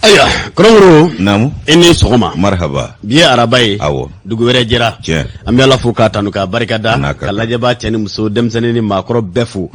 Ayiwa kɔrɔmuru, Naamu. I ni sɔgɔma. Marhaba. Bi ye araba ye. Awɔ. Dugu wɛrɛ jɛra. Tiɲɛ. An bɛ Ala fo k'a tanu k'a barikada. A n'a ka Ka kan. lajɛbaa cɛ ni muso, denmisɛnnin ni maakɔrɔ bɛɛ fo.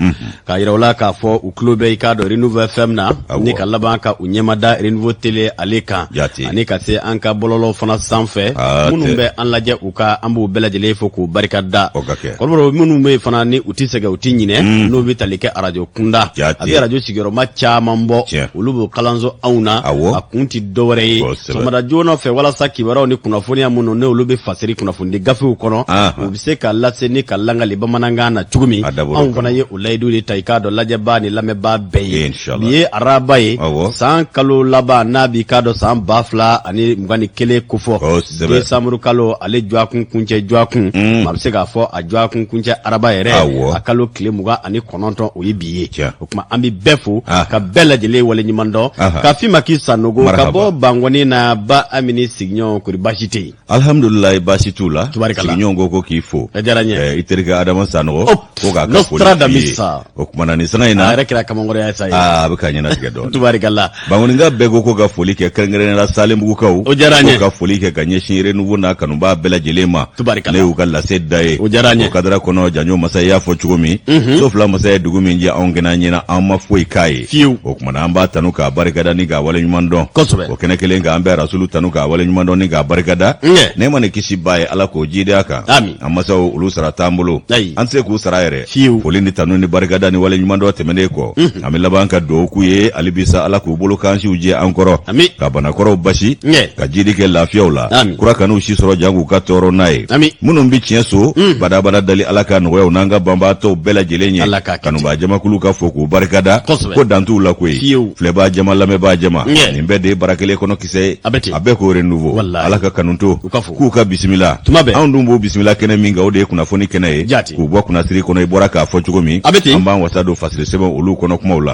K'a yira u la k'a fɔ u tulo bɛ i k'a dɔn Renouveau FM na. Awɔ. Ni ka laban ka u ɲɛmada Renouveau Télé ale kan. Jaati. Ani ka se an ka bɔlɔlɔw fana sanfɛ. Aa, Minnu tɛ. bɛ an lajɛ u ka an b'u bɛɛ lajɛlen fo k'u barikada. O ka kɛ. Kɔrɔmuru, minnu bɛ yen fana ni u tɛ sɛgɛn, u tɛ ɲinɛ. N'u bɛ tali kɛ arajo kunda. Jaati. A bɛ arajo sigiyɔrɔma caman bɔ. Tiɲɛ. Olu b'o kalanso anw na. Awɔ. A kun tɛ dɔwɛrɛ ye. Kosɛbɛ. Sɔgɔmada joona fɛ, walasa kibaruyaw ni kunnafoniya minnu n'olu bɛ fasiri kunnafonidi gafew kɔnɔ, u bɛ se ka lase ni ka langali bamanankan na cogo min. A dabɔra o Anw kama. fana ye o layidu de ta i k'a dɔn lajɛbaa ni lamɛnbaa bɛɛ ye. Inshallah. Bi ye araba ye. San kalo laban n'a b'i k'a dɔn san 2021 kofɔ. Desanburu kalo ale dɔgɔkun kuncɛ dɔgɔkun. A bɛ se k'a fɔ a dɔgɔkun kuncɛ araba yɛrɛ. A kalo tile 29, o ye bi ye. O tuma an bɛ bɛɛ fo ka bɛɛ lajɛlen waleɲuman dɔn. Ka fi ma k'i Sanogo ka bɔ Bankɔni na, ba Amini sigiɲɔgɔn, kori baasi tɛ yen? Alhamdulilayi, baasi t'u la. Tubarikala. Sigiɲɔgɔn ko k'i fo. A diyara n ye. I terikɛ Adama Sanogo Oh, ko k'a ka foli f'i ye. Nostradamus. O kumana nin sanga in A na, yɛrɛ kɛra kamankɔrɔya ye sa ye. Aa, a bɛ ka ɲɛnatigɛ dɔɔnin. Tubarikala. Bankɔninka bɛɛ ko ka foli kɛ, kɛrɛnkɛrɛnnenya la Salenbugukaw. O diyara n ye. Ko ka foli kɛ ka ɲɛsin Renouveau n'a kanubaa bɛɛ lajɛlen ma. Tubarikala. Ne y'u ka lase da ye. O diyara n ye. O kadara kɔnɔ, janjo masa y'a fɔ cogo min, so fila masa ye dugu min jɛ anw kɛnɛ ɲɛna, an ma foyi k'a ye. Fiyewu. O kumana an b'a tanu k'a barikada ni k'a waleɲuman dɔn. O kɛnɛ kelen kan, an bɛ Rasulu tanu k'a waleɲuman dɔn ni k'a barikada. Nɛɛma ni kisi b'a ye, Ala k'o jidi a kan. Amin. An masaw, olu sara t'an bolo. Ayi. An tɛ se k'u sara yɛrɛ. Fiyewu. Foli ni tanu ni barikada ni waleɲuman dɔn tɛmɛnen kɔ, an bɛ laban ka dugawu k'u ye halibisa, Ala k'u bolo kansiw jɛ an kɔrɔ. Amin. Ka banakɔrɔw basi. Ka jidi kɛ lafiyaw la. Amin. Kura kan'u si sɔrɔ jan k'u ka tɔɔrɔ n'a ye. Amin. Minnu bɛ tiɲɛ so, badabada dali Ala ka nɔgɔyaw n'an ka banbaatɔw bɛɛ lajɛlen ye. Ala k'a kɛ ten. Kanubaa jamakulu ka fo k'u barikada. Kosɛbɛ. Ko dan t'u la koyi. Fiyewu. Filɛbaa jama, lamɛnbaa jama. Nin bɛɛ de ye bara kelen kɔnɔ kisɛ ye. A bɛ ten. A bɛɛ ko Renouveau. Walahi. Ala ka kanu to. U ka fo. K'u ka bisimila. Tuma bɛɛ. Anw dun b'o bisimila kɛnɛ min kan, o de ye kunnafoni kɛnɛ ye. Jaati. K'u bɔ kunnasiri kɔnɔ, i bɔra k'a fɔ cogo min. A bɛ ten. An b'an wasa don fasiri sɛbɛn olu kɔnɔ kumaw la.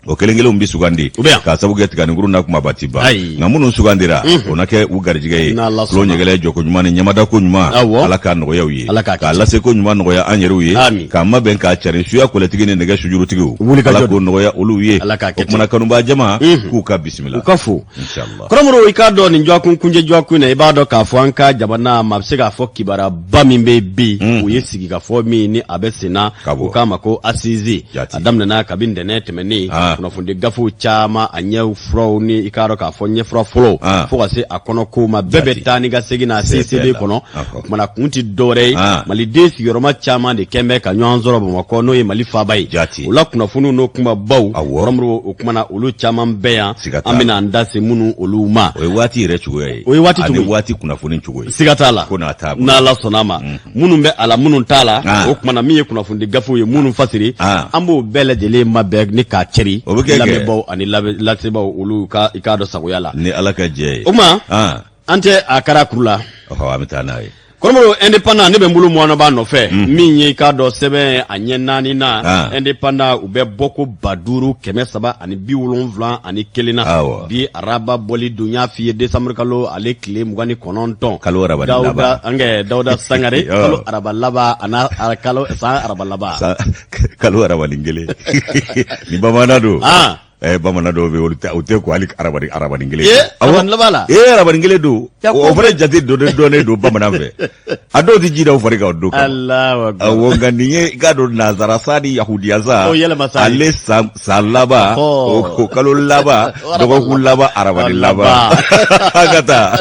O kelen kelenw bɛ sugandi. U bɛ yan. K'a sabu kɛ tiganikuru na kumaba ti ban. Ayi. Nka minnu sugandira, o na kɛ u garijɛgɛ ye. N'Ala Tulo sɔnna. ɲɛgɛlɛ jɔko ɲuman ni ɲamadako ɲuman. Awɔ. Ala k'a nɔgɔya u ye. Ala k'a kɛ K'a ten. lase ko ɲuman nɔgɔya an yɛrɛw ye. Amin. K'a mabɛn k'a cari suya kɔlɛtigi ni nɛgɛ sujurutigiw. Wulikajɔ Ala don. k'o nɔgɔya olu ye. Ala k'a kɛ O kumana kanubaa jama k'u ka bisimila. U ka fo. Inshallah. Kɔrɔmuru, i k'a dɔn nin dɔgɔkun kuncɛ dɔgɔkun na, i b'a dɔn k'a fɔ an ka jamana ma, a bɛ se k'a fɔ kibaruba min bɛ bi, o ye sigikafɔ min ni a bɛ sen na. Ka bɔ. U k'a ma ko assise. Jaati. A daminɛna kabi ntɛnɛn tɛmɛnen. Kunnafoni gafew caman, a ɲɛ furaw ni i k'a dɔn k'a fɔ ɲɛfura fɔlɔw, fo ka se a kɔnɔ kow ma, bɛɛ bɛ taa ni ka segin na CCB la. kɔnɔ. O kumana kun tɛ dɔwɛrɛ ye, maliden sigiyɔrɔma caman de kɛn bɛ ka ɲɔgɔn sɔrɔ Bamakɔ, n'o ye Mali faaba ye. Jaati. O la kunnafoniw n'o kumabaw, Awɔ. Kɔrɔmuru, o kumana olu caman bɛ yan. Siga t'a An la. bɛna an da se minnu olu ma. O ye waati yɛrɛ cogoya ye. O ye waati Ani cogo ye. waati kunnafoni cogo ye. Siga t'a la. Ko n'a t'a bolo. N'Ala sɔnna a ma, minnu bɛ a la, minnu t'a la, o kumana min ye kunnafonidi gafew ye minnu fasiri, an b'o bɛɛ lajɛlen mabɛn ni k'a cɛri O bɛ kɛ kɛ. lamɛnbaw ani lasebaaw olu ka i k'a dɔn sagoya la. Ni Ala ka jɛ ye. O kuma, an tɛ a kɛra kuru la. Ɔhɔ, an bɛ taa n'a ye. Kɔrɔmɔrɔ, Indépendant, ne bɛ n bolo mɔnɔba nɔfɛ min ye i k'a dɔn sɛbɛn a ɲɛ naani na. Indépendant, u bɛ bɔ ko 5371 na. Bi araba bɔli don, y'a f'i ye, décembre kalo ale tile 29. Kalo araba ni Dawuda laban. An Dawuda Sangare. Kalo araba laban a n'a a kalo san araba laban. Kalo araba ni kelen ni bamanan don. Bamanan dɔw bɛ yen, olu tɛ u tɛ ko hali araba ni kelen. Ee, araba ni laban la. Ee, araba ni kelen don. Ya, O fana jate dɔnnen dɔnnen don bamanan fɛ. A dɔw tɛ ji da u fari kan o don kama. Allahu akbar. Awɔ, nka nin ye i k'a dɔn nanzara sa ni yahudiya sa. O yɛlɛma sa ye. Ale san laban, o kalo laban, dɔgɔkun laban, araba ni laban. An ka taa.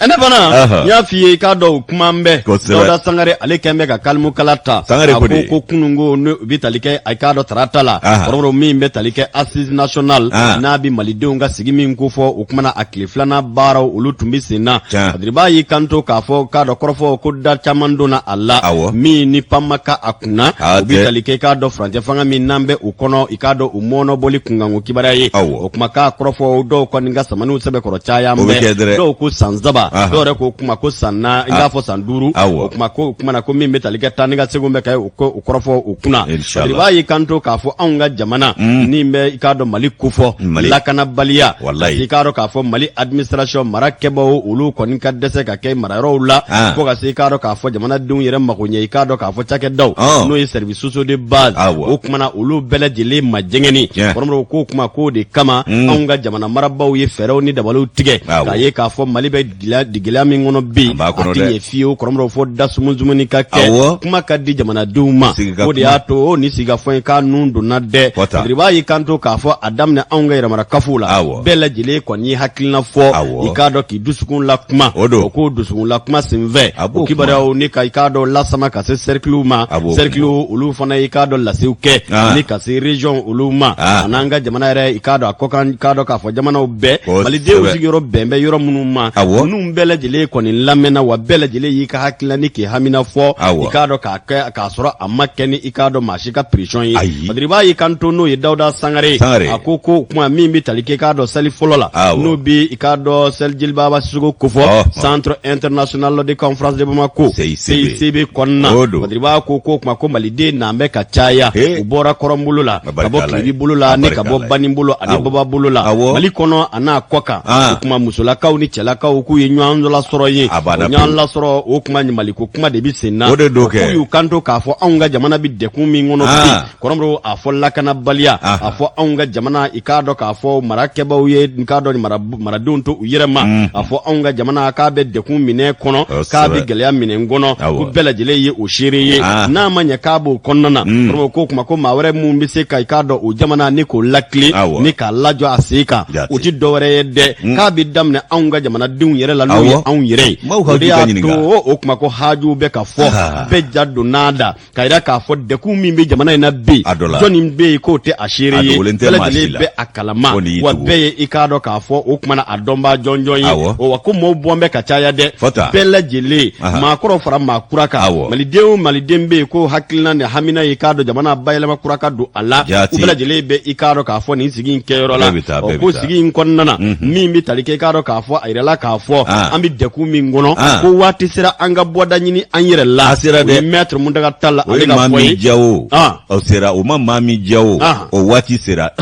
Indépendant, n y'a f'i ye, i k'a dɔn o kuma n bɛ Dawuda Sangare ale kɛn bɛ ka kalimukala ta. Sangare A ko de. ko kununko ne u bɛ tali kɛ a k'a dɔn tarata la. Kɔrɔbɔrɔ, min bɛ tali kɛ assise nationale n'a bɛ malidenw ka sigi min kofɔ, o kumana a tile filanan baaraw olu tun bɛ sen na. Adiriba y'i kanto k'a fɔ k'a dɔn kɔrɔfɔ ko da caman donna a la min ni pan ma ka a kunna. O bɛ tali kɛ i k'a dɔn furancɛ fanga min n'an bɛ o kɔnɔ, i k'a dɔn o mɔɔnɔbɔli kunkanko kibaruya ye. O kuma k'a kɔrɔfɔ dɔw kɔni ka samaniw sɛbɛkɔrɔ caya O bɛ kɛ dɛrɛ. dɔw ko san 3, dɔw yɛrɛ ko kuma ko san na i n'a fɔ san 5. O kuma ko o kumana ko min bɛ tali kɛ taa ni ka segin bɛ kɛ o ko o kɔrɔfɔ o kunna. Inshallah. Adiriba y'i kanto k'a fɔ anw ka jamana ni min bɛ i k'a dɔn Mali kofɔ lakanabaliya i k'a dɔn k'a fɔ Mali administration mara kɛbaaw olu kɔni ka dɛsɛ ka kɛ marayɔrɔw la fo ka se i k'a dɔn k'a fɔ jamanadenw yɛrɛ mago ɲɛ i k'a dɔn k'a fɔ cakɛdaw n'o ye services sociaux de base o kumana olu bɛɛ lajɛlen majɛngɛni kɔrɔmɔrɔ k'o kuma k'o de kama anw ka jamana marabaaw ye fɛɛrɛw ni dabaliw tigɛ k'a ye k'a fɔ Mali bɛ gɛlɛya min kɔnɔ bi a tɛ ɲɛ fiyewu kɔrɔmɔrɔ fo da sumusumuni ka kɛ kuma ka di jamanadenw ma o de y'a to o ni sigikafɔ in k'a nun donna dɛ Badiriba y'i kanto k'a fɔ a daminɛ anw ka yɛrɛmara kafow la bɛɛ lajɛlen kɔni ye hakilina fɔ i k'a dɔn k'i dusukun lakuma o k'o dusukun lakuma senfɛ o kibaruyaw ni ka i k'a dɔn lasama ka se sɛrikiliw ma sɛrikiliw olu fana i k'a dɔn lasew kɛ ni ka se region olu ma ah. an'an ka jamana yɛrɛ i k'a dɔn a kɔkan i k'a dɔn k'a fɔ jamanaw bɛɛ malidenw sigiyɔrɔ bɛn bɛ yɔrɔ minnu ma ninnu bɛɛ lajɛlen kɔni lamɛnna wa bɛɛ lajɛlen y'i ka hakilina ni k'i hamina fɔ i k'a dɔn k'a kɛ k'a sɔrɔ a ma kɛ ni i k'a dɔn maa si ka pression ye Badiriba y'i kanto n'o ye Dawuda Sangare a ko ko kuma min bɛ tali kɛ i k'a dɔn salle fɔlɔ la n'o bɛ i k'a dɔn salle Jolibaba Sisoko kofɔ Centre international de conférence de Bamako CICB kɔnɔna Badiriba ko ko kuma ko maliden n'an bɛ ka caya u bɔra kɔrɔn bolo la ka bɔ tilebi bolo la ni ka bɔ bani bolo ani baba bolo la Mali kɔnɔ a n'a kɔ kan o kuma musolakaw ni cɛlakaw k'u ye ɲɔgɔn lasɔrɔ yen ɲɔgɔn lasɔrɔ o kuma Maliko kuma de bɛ sen na k'u y'u kanto k'a fɔ anw ka jamana bɛ dɛkun min kɔnɔ bi kɔrɔmɔrɔ a fɔ lakanabaliya a fɔ anw ka jamana i k'a dɔn k'a fɔ mara kɛbaaw ye i k'a dɔn maradenw to u yɛrɛ ma a fɔ anw ka jamana k'a bɛ dɛkun minɛ kɔnɔ k'a bɛ gɛlɛya minɛ kɔnɔ ko bɛɛ lajɛlen ye o seere ye n'a ma ɲɛ k'a b'o kɔnɔna na kɔrɔmɔrɔ k'o kuma ko maa wɛrɛ mun bɛ se ka i k'a dɔn o jamana ni k'o latilen ni k'a lajɔ a sen kan o tɛ dɔwɛrɛ ye dɛ k'a bɛ daminɛ anw ka jamanadenw yɛrɛ la n'o ye anw yɛrɛ ye o de y'a to o kuma ko hajuw bɛ ka fɔ bɛɛ ja don n'a da K'a jira k'a fɔ dɛkun min bɛ jamana in na bi jɔnni bɛ yen k'o tɛ a seere ye bɛɛ lajɛlen bɛ a kalama wa bɛɛ ye i k'a dɔn k'a fɔ o kuma na a dɔnbaa jɔnjɔn ye wa ko maaw bɔn bɛ ka caya dɛ bɛɛ lajɛlen maakɔrɔ fara maa kura kan maliden o maliden bɛ yen ko hakilina ni hamina ye k'a dɔn jamana bayɛlɛma kura ka don a la u bɛɛ lajɛlen bɛ i k'a dɔn k'a fɔ nin sigi in kɛyɔrɔ la ko sigi in kɔnɔna na min bɛ tali kɛ i k'a dɔn k'a fɔ a yirala k'a fɔ an bɛ dɛkun min kɔnɔ ko waati sera an ka bɔda ɲini an yɛrɛ la a sera dɛ maître Muntaga Tall ale ka fɔ ye diya o o sera o ma maa min diya o o waati sera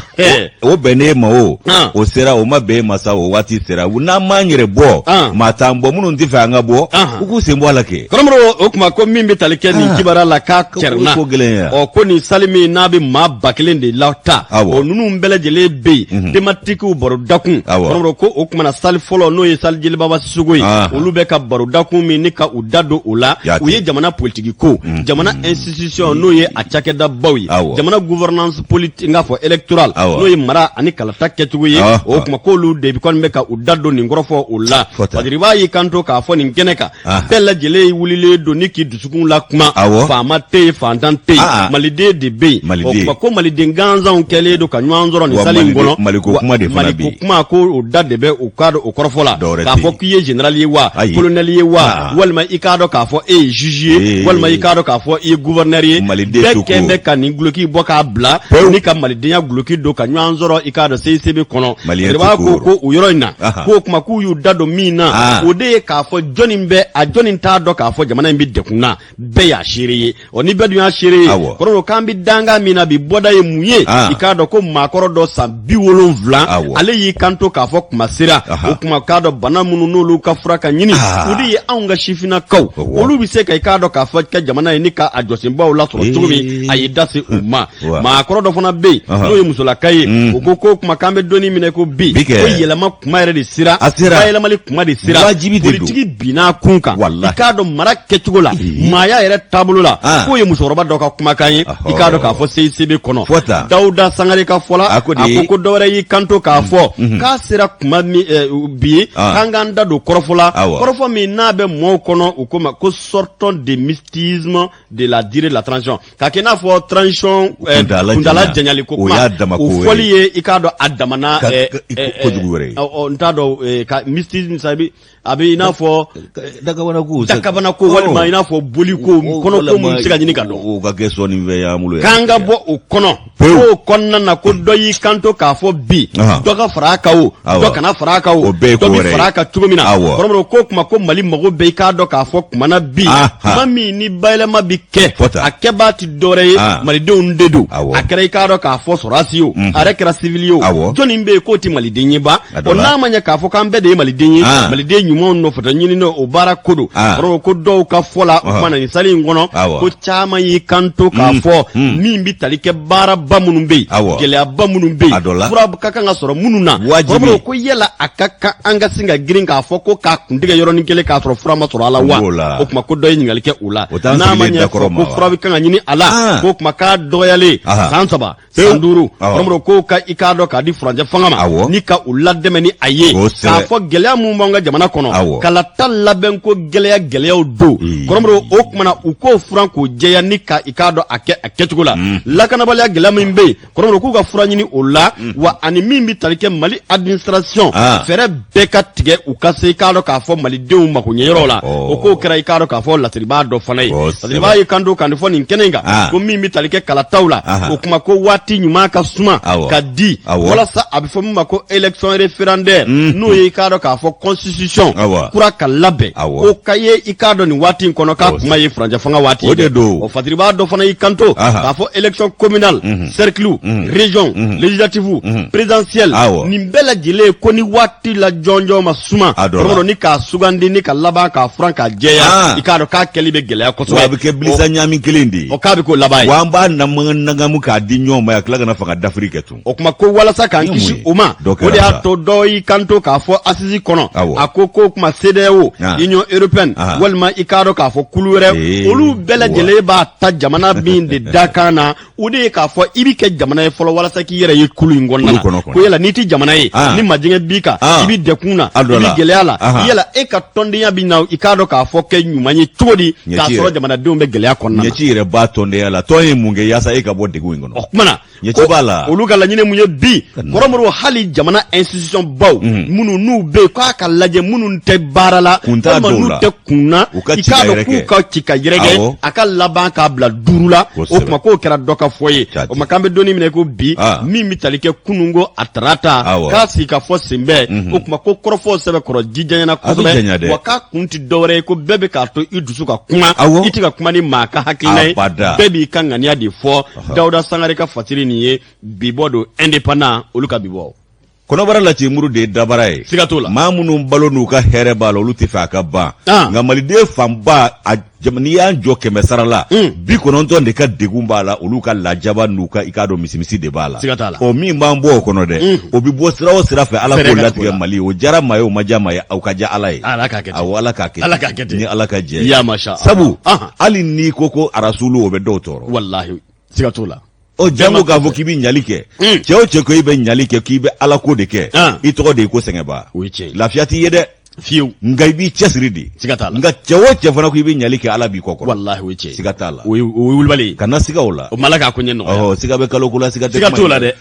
o bɛnnen ma o o sera o ma bɛn e ma sa o waati sera n'an m'an yɛrɛ bɔ maa t'an bɔ minnu tɛ fɛ an ka bɔ u k'u sen bɔ a la kɛ kɔrɔmɔrɔ o kuma ko min bɛ tali kɛ nin kibaruya la k'a cɛrinna ko gɛlɛn ya ɔ ko nin salle min n'a bɛ maa 1000 de lata o ninnu bɛɛ lajɛlen bɛ yen thématiquew barodakun kɔrɔmɔrɔ ko o kuma na salle fɔlɔ n'o ye salle Jelibaba Sisoko ye olu bɛ ka barodakun min ni ka u da don o la u ye jamana politiki ko jamana institution n'o ye a cakɛdabaw ye jamana gouvernance politique n k'a fɔ électorale n'o ye mara ani kalata kɛcogo ye o kuma k'olu de kɔni bɛ ka u da don nin kɔrɔfɔ o la Badiriba y'i kanto k'a fɔ nin kɛnɛ kan bɛɛ lajɛlen wulilen don ni k'i dusukun lakuma faama tɛ yen fantan tɛ yen maliden de bɛ yen o kuma ko maliden gansanw kɛlen don ka ɲɔgɔn sɔrɔ nin salle in kɔnɔ maliko kuma de fana bɛ yen maliko kuma ko o da de bɛ u ka o kɔrɔfɔ la k'a fɔ k'i ye général ye wa colonel ye wa walima i k'a dɔn k'a fɔ e ye juge ye walima i k'a dɔn k'a fɔ i ye gouverneur ye bɛɛ kɛn bɛ ka nin duloki bɔ k'a bila ni ka malidenya duloki don ka ɲɔgɔn sɔrɔ i k'a dɔn CICB kɔnɔ Badiriba ko ko o yɔrɔ in na k'o kuma k'u y'u da don min na o de ye k'a fɔ jɔnni bɛ a jɔnni t'a dɔn k'a fɔ jamana in bɛ degun na bɛɛ y'a seere ye ɔ ni bɛɛ dun y'a seere ye kɔrɔ don k'an bɛ dankan min na bi bɔda ye mun ye i k'a dɔn ko maakɔrɔ dɔ san 70 ale y'i kanto k'a fɔ kuma sera o kuma k'a dɔn bana minnu n'olu ka fura ka ɲini o de ye anw ka sifinnakaw olu bɛ se ka i k'a dɔn k'a fɔ kɛ jamana ye ni ka a jɔsenbaw lasɔrɔ cogo min a y'i da se u ma maakɔrɔ dɔ fana bɛ yen n'o ye musolaka ye o ko ko kuma k'an bɛ donni min na ko bi ko yɛlɛma kuma yɛrɛ de sera a sera bayɛlɛmali kuma de sera wajibi de don politiki binna kun kan i k'a dɔn mara kɛcogo la maaya yɛrɛ taabolo la k'o ye musokɔrɔba dɔ ka kumakan ye i k'a dɔn k'a fɔ CICB kɔnɔ Dawuda Sangare ka fɔ la a ko ko dɔwɛrɛ y'i kanto k'a fɔ k'a sera kuma min bi ye k'an k'an da don kɔrɔfɔ la kɔrɔfɔ min n'a bɛ mɔɔw kɔnɔ u ko ma ko sortons de mystisme de la durée de la transition k'a kɛ i n'a fɔ transition kuntaala janyali ko kuma o fɔli ye i k'a dɔn a damana kojugu wɛrɛ ye n t'a dɔn ka mystisme sa a bɛ i n'a fɔ dakabana ko dakabana ko walima i n'a fɔ boli ko kɔnɔ ko mun bɛ se ka ɲini ka dɔn o ka kɛ sɔɔni fɛn y'an bolo yan k'an ka bɔ o kɔnɔ k'o kɔnɔna na ko dɔ y'i kanto k'a fɔ bi dɔ ka fara a kan o dɔ kana fara a kan o dɔ bɛ fara a kan cogo min na kɔrɔmɔrɔ ko kuma ko Mali mago bɛ i k'a dɔn k'a fɔ kuma na bi kuma min ni bayɛlɛma bi kɛ a kɛbaa ti dɔwɛrɛ ye malidenw de don a kɛra i k'a dɔn k'a fɔ sɔrɔdasi ye o, a yɛrɛ kɛra civil ye o, jɔnni bɛ yen k'o tɛ maliden ye ba? O n'a ma ɲɛ k'a fɔ k'an bɛɛ de ye maliden ye, maliden ɲumanw nɔfɛ ɲini o baara ko don. Kɔrɔ ko dɔw ka fɔ la, o kuma na nin sali in kɔnɔ, ko caman y'i kanto k'a fɔ min bɛ tali kɛ baaraba minnu bɛ yen, gɛlɛyaba minnu bɛ yen, fura ka kan ka sɔrɔ minnu na. Kɔrɔ ko yala a ka kan an ka sin ka girin k'a fɔ ko k'a kuntigɛ yɔrɔnin kelen k'a sɔrɔ fura ma sɔrɔ a la wa? O kuma ko dɔ ye ɲininkali kɛ o la. N'a ma ɲɛ ko fura bɛ kan ka ɲini a la, k'o kuma k'a dɔgɔyalen san 3, san 5, kɔrɔ ko ka i k'a dɔn k'a di furancɛ fanga ma ni ka u ladɛmɛ ni a ye k'a fɔ gɛlɛya mun b'an ka jamana kɔnɔ, kalata labɛn ko gɛlɛya gɛlɛyaw don. Kɔrɔ o kuma na u k'o furan k'o jɛya ni ka i k'a dɔn a kɛ a kɛcogo la. Lakanabaliya gɛlɛya min bɛ yen, kɔrɔ k'u ka fura ɲini o la, wa ani min bɛ tali kɛ Mali administration, fɛɛrɛ bɛɛ ka tigɛ u ka se i k'a dɔn k'a fɔ malidenw makoɲɛyɔrɔ la. O k'o kɛra i k'a dɔn k'a fɔ laselibaa dɔ fana ye. Laselibaa y'i kanto ka nin fɔ nin kɛnɛ in kan, ko min bɛ tali kɛ kalataw la, o kuma ko waati ɲuman ka suma ka di walasa a bɛ fɔ min ma ko élection référendaire, n'o ye i k'a dɔn k'a fɔ constitution kura ka labɛn, o ka ye i k'a dɔn nin waati in kɔnɔ, k'a kuma ye furancɛ fanga waati. O de don. O fatiribaa dɔ fana y'i kanto k'a fɔ élection communale, cercle, région, législative, présidentielle, nin bɛɛ lajɛlen ko ni waati la jɔnjɔn ma suma, kɔrɔ ni k'a sugandi ni ka laban k'a furan k'a jɛya, i k'a dɔn k'a kɛli bɛ gɛlɛya kosɛbɛ. A bɛ kɛ bilisa ɲaami kelen de ye. O k'a bɛ k'o laban ye. Wa an b'a nagamu k'a di ɲɔgɔn ma, a tila ka na fanga dafiri kɛ tun. O kuma ko walasa k'an kisi o ma, o de y'a to dɔ y'i kanto k'a fɔ assise kɔnɔ, a ko k'o kuma CEDEAO, Union européenne, walima i k'a dɔn k'a fɔ kulu wɛrɛ, olu bɛɛ lajɛlen b'a ta jamana min de dakan na, o de ye k'a fɔ i bɛ kɛ jamana ye fɔlɔ walasa k'i yɛrɛ ye kulu in kɔnɔna na. Ko yala n'i tɛ jamana ye, ni majɛngɛ b'i kan, i bɛ dɛkun na, i bɛ gɛlɛya la, yala e ka tɔndenya bɛ na i k'a dɔn k'a fɔ kɛ ɲuman ye cogo di k'a sɔrɔ jamanadenw bɛ gɛlɛya kɔnɔna na? Ɲɛci yɛrɛ b'a tɔndenya la. Tɔn ye mun kɛ yaasa e ka bɔ degun in kɔnɔ? O kuma na, ɲɛci b'a la. Olu ka laɲini mun ye bi, kɔrɔmɔrɔ, hali jamana institution baw minnu n'u bɛ yen, k'a ka lajɛ minnu tɛ baara la, walima n'u tɛ kun na, i k'a dɔn k'u ka ci ka yɛrɛkɛ, a ka laban k'a bila 5 la. O tuma k'o kɛra dɔ ka fɔ ye. O ma k'an bɛ donni minɛ ko bi, min bɛ tali kɛ kununko a tarata, k'a sigi ka fɔ sen bɛɛ. O tuma ko kɔrɔfɔw sɛbɛkɔrɔ ji janyana kosɛbɛ, wa k'a kun tɛ dɔwɛrɛ ye ko bɛɛ bɛ k'a to i dusu ka kuma, i tɛ ka kuma ni maa ka hakilina ye, bɛɛ b'i ka ŋaniya de fɔ. Dawuda Sangare ka fasiri nin ye bibɔ don Indépendant, olu ka bibɔ. Kɔnɔbara la muru de ye dabara ye. Siga t'o la. Maa minnu balo n'u ka hɛrɛ b'a la, olu tɛ fɛ a ka ban. Nka maliden fanba, n'i y'an jɔ 100 sara la, 90 de ka degun b'a la, olu ka lajaba n'u ka i k'a dɔn misimisi de b'a la. Siga t'a la. Ɔ, min b'an bɔ o kɔnɔ dɛ, o bɛ bɔ sira o sira fɛ, Ala k'o latigɛ Mali. O diyara maa ye, o ma diya maa ye, aw ka diya Ala ye. Ala k'a kɛ. Awɔ, Ala k'a kɛ. Ala k'a kɛ ten. Ni Ala ka jɛ. Ya masha. Sabu hali n'i ko ko arasulu, o bɛ dɔw tɔɔrɔ. Walahi, siga t'o la. Ɔ, jango k'a fɔ k'i bɛ ɲali kɛ. Cɛ o cɛ ko i bɛ ɲali kɛ, k'i bɛ ala ko de kɛ, i tɔgɔ de ye ko sɛgɛnba. O ye tiɲɛ ye. Lafiya t'i ye dɛ. Fiyewu. Nka i b'i cɛsiri de. Siga t'a la. Nka cɛ o cɛ fana ko i bɛ ɲali kɛ, ala b'i kɔ kɔrɔ. Walahi, o ye tiɲɛ ye. Siga t'a la. O ye wulibali ye. Kana siga o la. O ma ala k'a ko ɲɛ nɔgɔya. Ɔhɔ, siga bɛ kalo ko la, siga tɛ. Siga t'o la dɛ.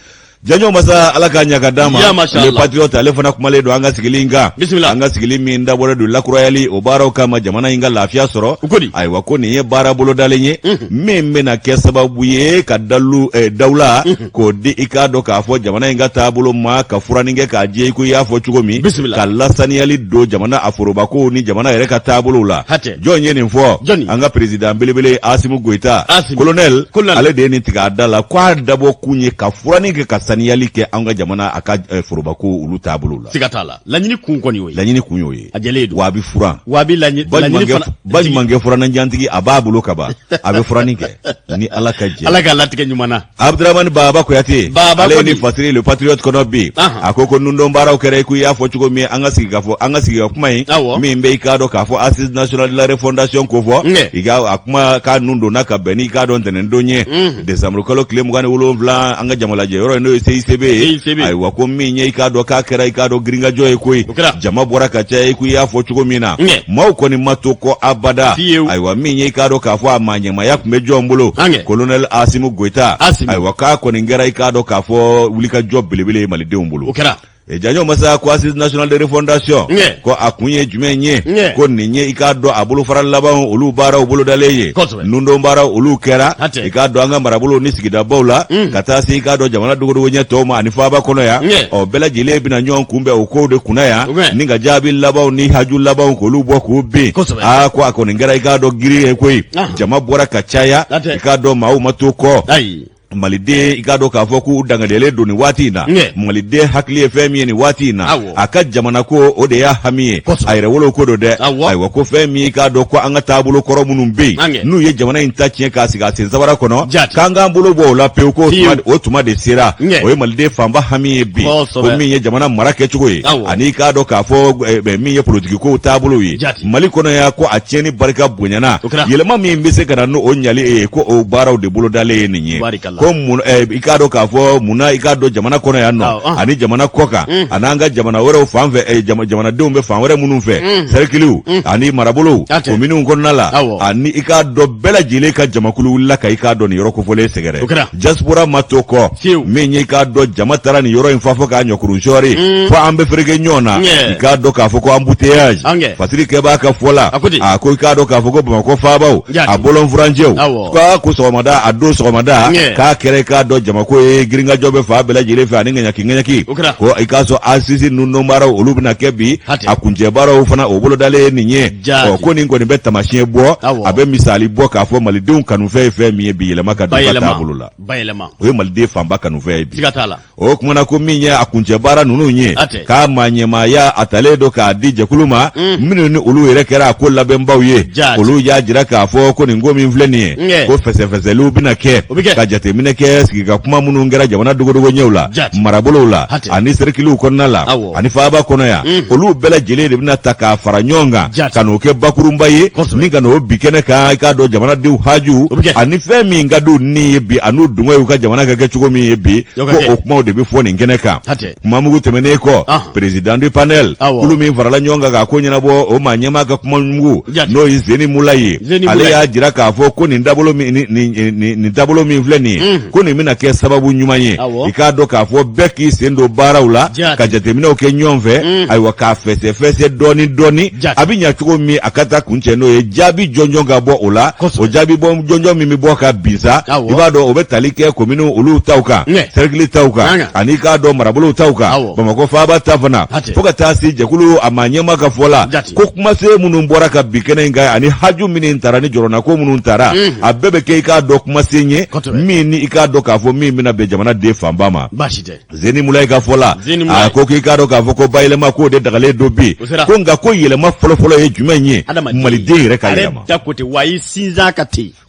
Janjo masa, ala k'a ɲa ka d'an ma. Ya masha Le Allah. Patriote, ale fana kumalen don an ka sigili in kan. Bisimila. An ka sigili min dabɔlen don lakurayali o baaraw kama, jamana in ka lafiya sɔrɔ. U ko di? Ayiwa, ko nin ye baara bolodalen ye min bɛna kɛ sababu ye ka dalu dawula k'o di i k'a dɔn k'a fɔ jamana in ka taabolo ma, ka furanni kɛ k'a jɛ i ko i y'a fɔ cogo min. Bisimila. Ka lasaniyali don jamana a forobakow ni jamana yɛrɛ ka taabolow la. Hatɛ. Jɔn ye nin fɔ? Jɔnni? An ka président belebele Asimu Goyita. Asimi. Colonel. Colonel. Ale de ye nin tigɛ a da la k'a dabɔ kun ye ka furanni kɛ, ka saniyali kɛ an ka jamana a ka forobako olu taabolo la. Siga t'a la, laɲini kun kɔni y'o ye. Laɲini kun y'o ye. A jɛlen don. Wa a bɛ furan. Wa a bɛ laɲini fana. Baɲumankɛ furannajantigi, a b'a bolo kaban, a bɛ furanni kɛ ni Ala ka jɛ. Ala k'a latigɛ ɲuman na. Abdramani Baba Kuyate. Baba ale ye kɔni. nin fasiri Le Patriote kɔnɔ bi. A ko ko nundon baaraw kɛra i ko i y'a fɔ cogo min, an ka sigi ka fɔ, an ka sigi ka kuma in min bɛ i k'a dɔn k'a fɔ Assise nationale de la refondation ko fɔ, i ka a kuma k'a nun donna ka bɛn n'i k'a dɔn ntɛnɛndon ye, décembre kalo tile 27, an ka jamalajɛ yɔrɔ in, n'o ye CICB ye. CICB. Ayiwa, ko min ye i k'a dɔn k'a kɛra i k'a dɔn girinkajɔ ye koyi. O kɛra. Jama bɔra ka caya i ko i y'a fɔ cogo min na. Maaw kɔni ma to kɔ abada. Fiyewu. Ayiwa, min ye i k'a dɔn k'a fɔ a maa ɲɛmaaya tun bɛ jɔn bolo? Colonel Asimu Goyita. Asimi. Ayiwa, k'a kɔni kɛra i k'a dɔn k'a fɔ wulikajɔ belebele ye malidenw bolo. O kɛra. Janjo masa ko Assise nationale de refondation, ko a kun ye jumɛn ye? Ko nin ye i k'a dɔn a bolofara laban olu baaraw bolodalen ye. Nundon baaraw olu kɛra i k'a dɔn an ka marabolow ni sigidabaw la, ka taa se i k'a dɔn jamana dogodogo ɲɛ tɔw ma ani faaba kɔnɔ yan. Ɔ, bɛɛ lajɛlen bɛna ɲɔgɔn kunbɛn o kow de kunna yan, ni ka jaabi labanw ni haju labanw k'olu bɔ k'u bin. Aa, ko a kɔni kɛra i k'a dɔn girin ye koyi. Jama bɔra ka caya, i k'a dɔn maaw ma to kɔ. Ayi. Maliden i k'a dɔn k'a fɔ k'u dangadiyalen don nin waati in na maliden hakili ye fɛn min ye nin waati in na a ka jamana ko o de y'a hami ye a yɛrɛwolo ko don dɛ ayiwa ko fɛn min i k'a dɔn ko an ka taabolo kɔrɔ minnu bɛ yen n'u ye jamana in ta tiɲɛ k'a sigi a sen sabara kɔnɔ k'an k'an bolo bɔ o la pewu ko o tuma de sera o ye maliden fanba hami ye bi ko min ye jamana mara kɛcogo ye ani i k'a dɔn k'a fɔ min ye politikikow taabolo ye mali kɔnɔ yan ko a tiɲɛni barika bonyana yɛlɛma min bɛ se ka na n'o ɲali ye ko o baaraw de bolodalen ye nin ye ko i k'a dɔn k'a fɔ munna i k'a dɔn jamana kɔnɔ yan nɔ ani jamana kɔkan mm. ani an ka jamana wɛrɛw fan fɛ eh, jamanadenw bɛ fan wɛrɛ minnu fɛ mm. sɛrikiliw mm. ani marabolow kominiw kɔnɔna la ani i k'a dɔn bɛɛ lajɛlen ka jamakulu wulila ka i k'a dɔn nin yɔrɔ kofɔlen sɛgɛrɛ diaspora ma to kɔ min ye i k'a dɔn jama taara nin yɔrɔ in fa fo k'a ɲɔkurun sɔɔri mm. fo an bɛ fereke ɲɔgɔn na i k'a dɔn k'a fɔ ko embouteillage fasiri kɛbaa ka fɔ la a ko i k'a dɔn k'a fɔ ko bamakɔ faabaw a bɔlɔn furancɛw k'a ko sɔgɔmada a don sɔgɔmada k'a kɛra i k'a dɔn jamako ye girinkajɔ bɛ fan bɛɛ lajɛlen fɛ ani ŋaɲaki ŋaɲaki ko i k'a sɔrɔ assises ninnu baaraw olu bɛna kɛ bi a kuncɛ baaraw fana o bolodalen ye nin ye ɔ ko nin kɔni bɛ taamasiyɛn bɔ a bɛ misali bɔ k'a fɔ malidenw kanufɛn ye fɛn min ye bi yɛlɛma ka don u ka taabolo la o ye maliden fanba kanufɛn ye bi o kuma na ko min ye a kuncɛ baara ninnu ye k'a maa ɲɛmaaya a talen don k'a di jɛkulu ma mm. minnu ni olu yɛrɛ kɛra a ko labɛnbaw ye olu y'a jira k'a fɔ ko nin ko min filɛ nin ye ko fɛsɛfɛsɛliw bɛna kɛ ka jateminɛ kɛ sigi ka kuma minnu kɛra jamana dogodogo ɲɛw la marabolow la ani serikiliw kɔnɔna la ani faaba kɔnɔ yan mm. olu bɛɛ lajɛlen de bɛna ta k'a fara ɲɔgɔn kan ka n'o kɛ bakurunba ye ni ka n'o bi kɛnɛ kan i k'a dɔn jamanadenw haju ani fɛn min ka d'u ni ye bi an'u dungɔ y'u ka jamana ka kɛ cogo min ye bi ko o kumaw de bɛ fɔ nin kɛnɛ kan kumamugu tɛmɛnen kɔ président du panel kulu min farala ɲɔgɔn kan k'a ko ɲɛnabɔ o maa ɲɛmaa ka kumamugu n'o ye zeni mula ye ale y'a jira k'a fɔ ko nin taabolo min nin taabolo min filɛ nin ye mm. ko nin bɛna kɛ sababu ɲuman ye i k'a dɔn k'a fɔ bɛɛ k'i sen don baaraw la ka jateminɛw kɛ ɲɔgɔn fɛ mm. ayiwa k'a fɛsɛfɛsɛ dɔɔni dɔɔni a bɛ ɲa cogo min a ka taa kuncɛ n'o ye jaabi jɔnjɔn ka bɔ o la o jaabi bɔ jɔnjɔn min bɛ bɔ ka bin sa i b'a dɔn o bɛ tali kɛ komini olu taw kan sɛrikili taw kan ani k'a dɔn marabolow taw kan bamakɔ faaba ta fana fo ka taa se jɛkulu a maa ɲɛmaa ka fɔ la ko kumasen minnu bɔra ka bin kɛnɛ in kan ani haju minnu tara ni jɔrɔnako minnu tara mm. a bɛɛ bɛ kɛ i k'a dɔn kumasen ye min ni i k'a dɔn k'a fɔ min bɛna bɛn jamana den fanba ma Zeni Mulayi ka fɔ la a ko k'i k'a dɔn k'a fɔ ko bayɛlɛma k'o de dagalen don bi ko nka ko yɛlɛma fɔlɔfɔlɔ ye jumɛn ye maliden yɛrɛ ka yɛlɛma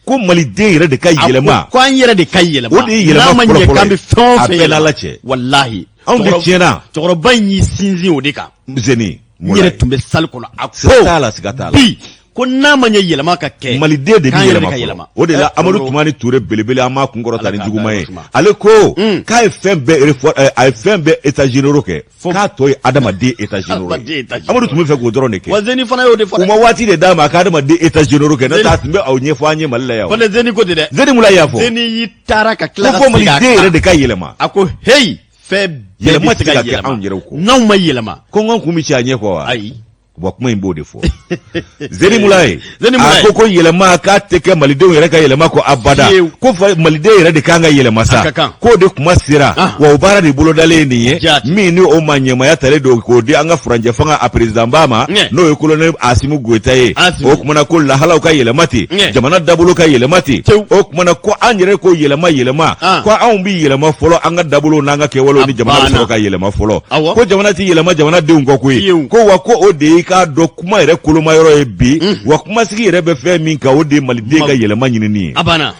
ko maliden yɛrɛ de ka yɛlɛma ko an yɛrɛ de ka yɛlɛma o de ye yɛlɛma fɔlɔfɔlɔ ye a bɛɛ n'Ala cɛ walahi anw de tiɲɛna cɛkɔrɔba in y'i sinsin o de kan Zeni n yɛrɛ tun bɛ salle kɔnɔ a ko siga t'a la siga t'a la bi ko n'a ma ɲɛ yɛlɛma ka kɛ maliden de bɛ yɛlɛma fɔlɔ o de la eh, amadu tumani ture belebele an b'a kunkɔrɔta ni juguman ye ale ko hmm. k'a ye fɛn bɛɛ eh, a ye fɛn bɛɛ états généraux kɛ k'a tɔ ye adamaden états généraux ye amadu tun bɛ fɛ k'o dɔrɔn de kɛ wa zeni fana y'o de fɔ u ma waati de d'a ma a ka adamaden états généraux kɛ n'o tɛ a tun bɛ aw ɲɛfɔ an ye mali la yan fana zeni ko ten dɛ zeni mulayi y'a fɔ zeni y'i taara ka tila ka segin a kan ko maliden yɛrɛ de ka yɛlɛma a ko heyi fɛn bɛɛ bɛ se ka yɛlɛma anw yɛrɛw kɔ n'anw ma yɛlɛma kɔngɔ kun bɛ ci a ɲɛ kɔ wa ayi wa kuma in b'o de fɔ zeni mulayi a ko ko yɛlɛma k'a tɛ kɛ malidenw yɛrɛ ka yɛlɛma kɔ abada ko maliden yɛrɛ de kan ka yɛlɛma sa k'o de kuma sera ah. wa o baara de bolodalen ye nin ye min ni o maa ɲɛmaaya talen don k'o di an ka furancɛ fanga a perezidanba ma n'o ye kolonɛli asimu goyita ye o kuma na ko lahalaw ka yɛlɛma ten jamana dabolo ka yɛlɛma ten o kuma na ko an yɛrɛ ko yɛlɛma yɛlɛma ah. ko anw bɛ yɛlɛma fɔlɔ an ka dabolo n'an ka kɛwalew ni jamana bɛ sɔrɔ ka yɛlɛma fɔlɔ ko jamana tɛ yɛlɛma jamanadenw kɔ koyi ko wa ko o de y'i k'a dɔn kuma yɛrɛ kolomayɔrɔ ye bi mm. wa kumasigi yɛrɛ bɛ fɛn min kan o de ye maliden ka yɛlɛma ɲinini ye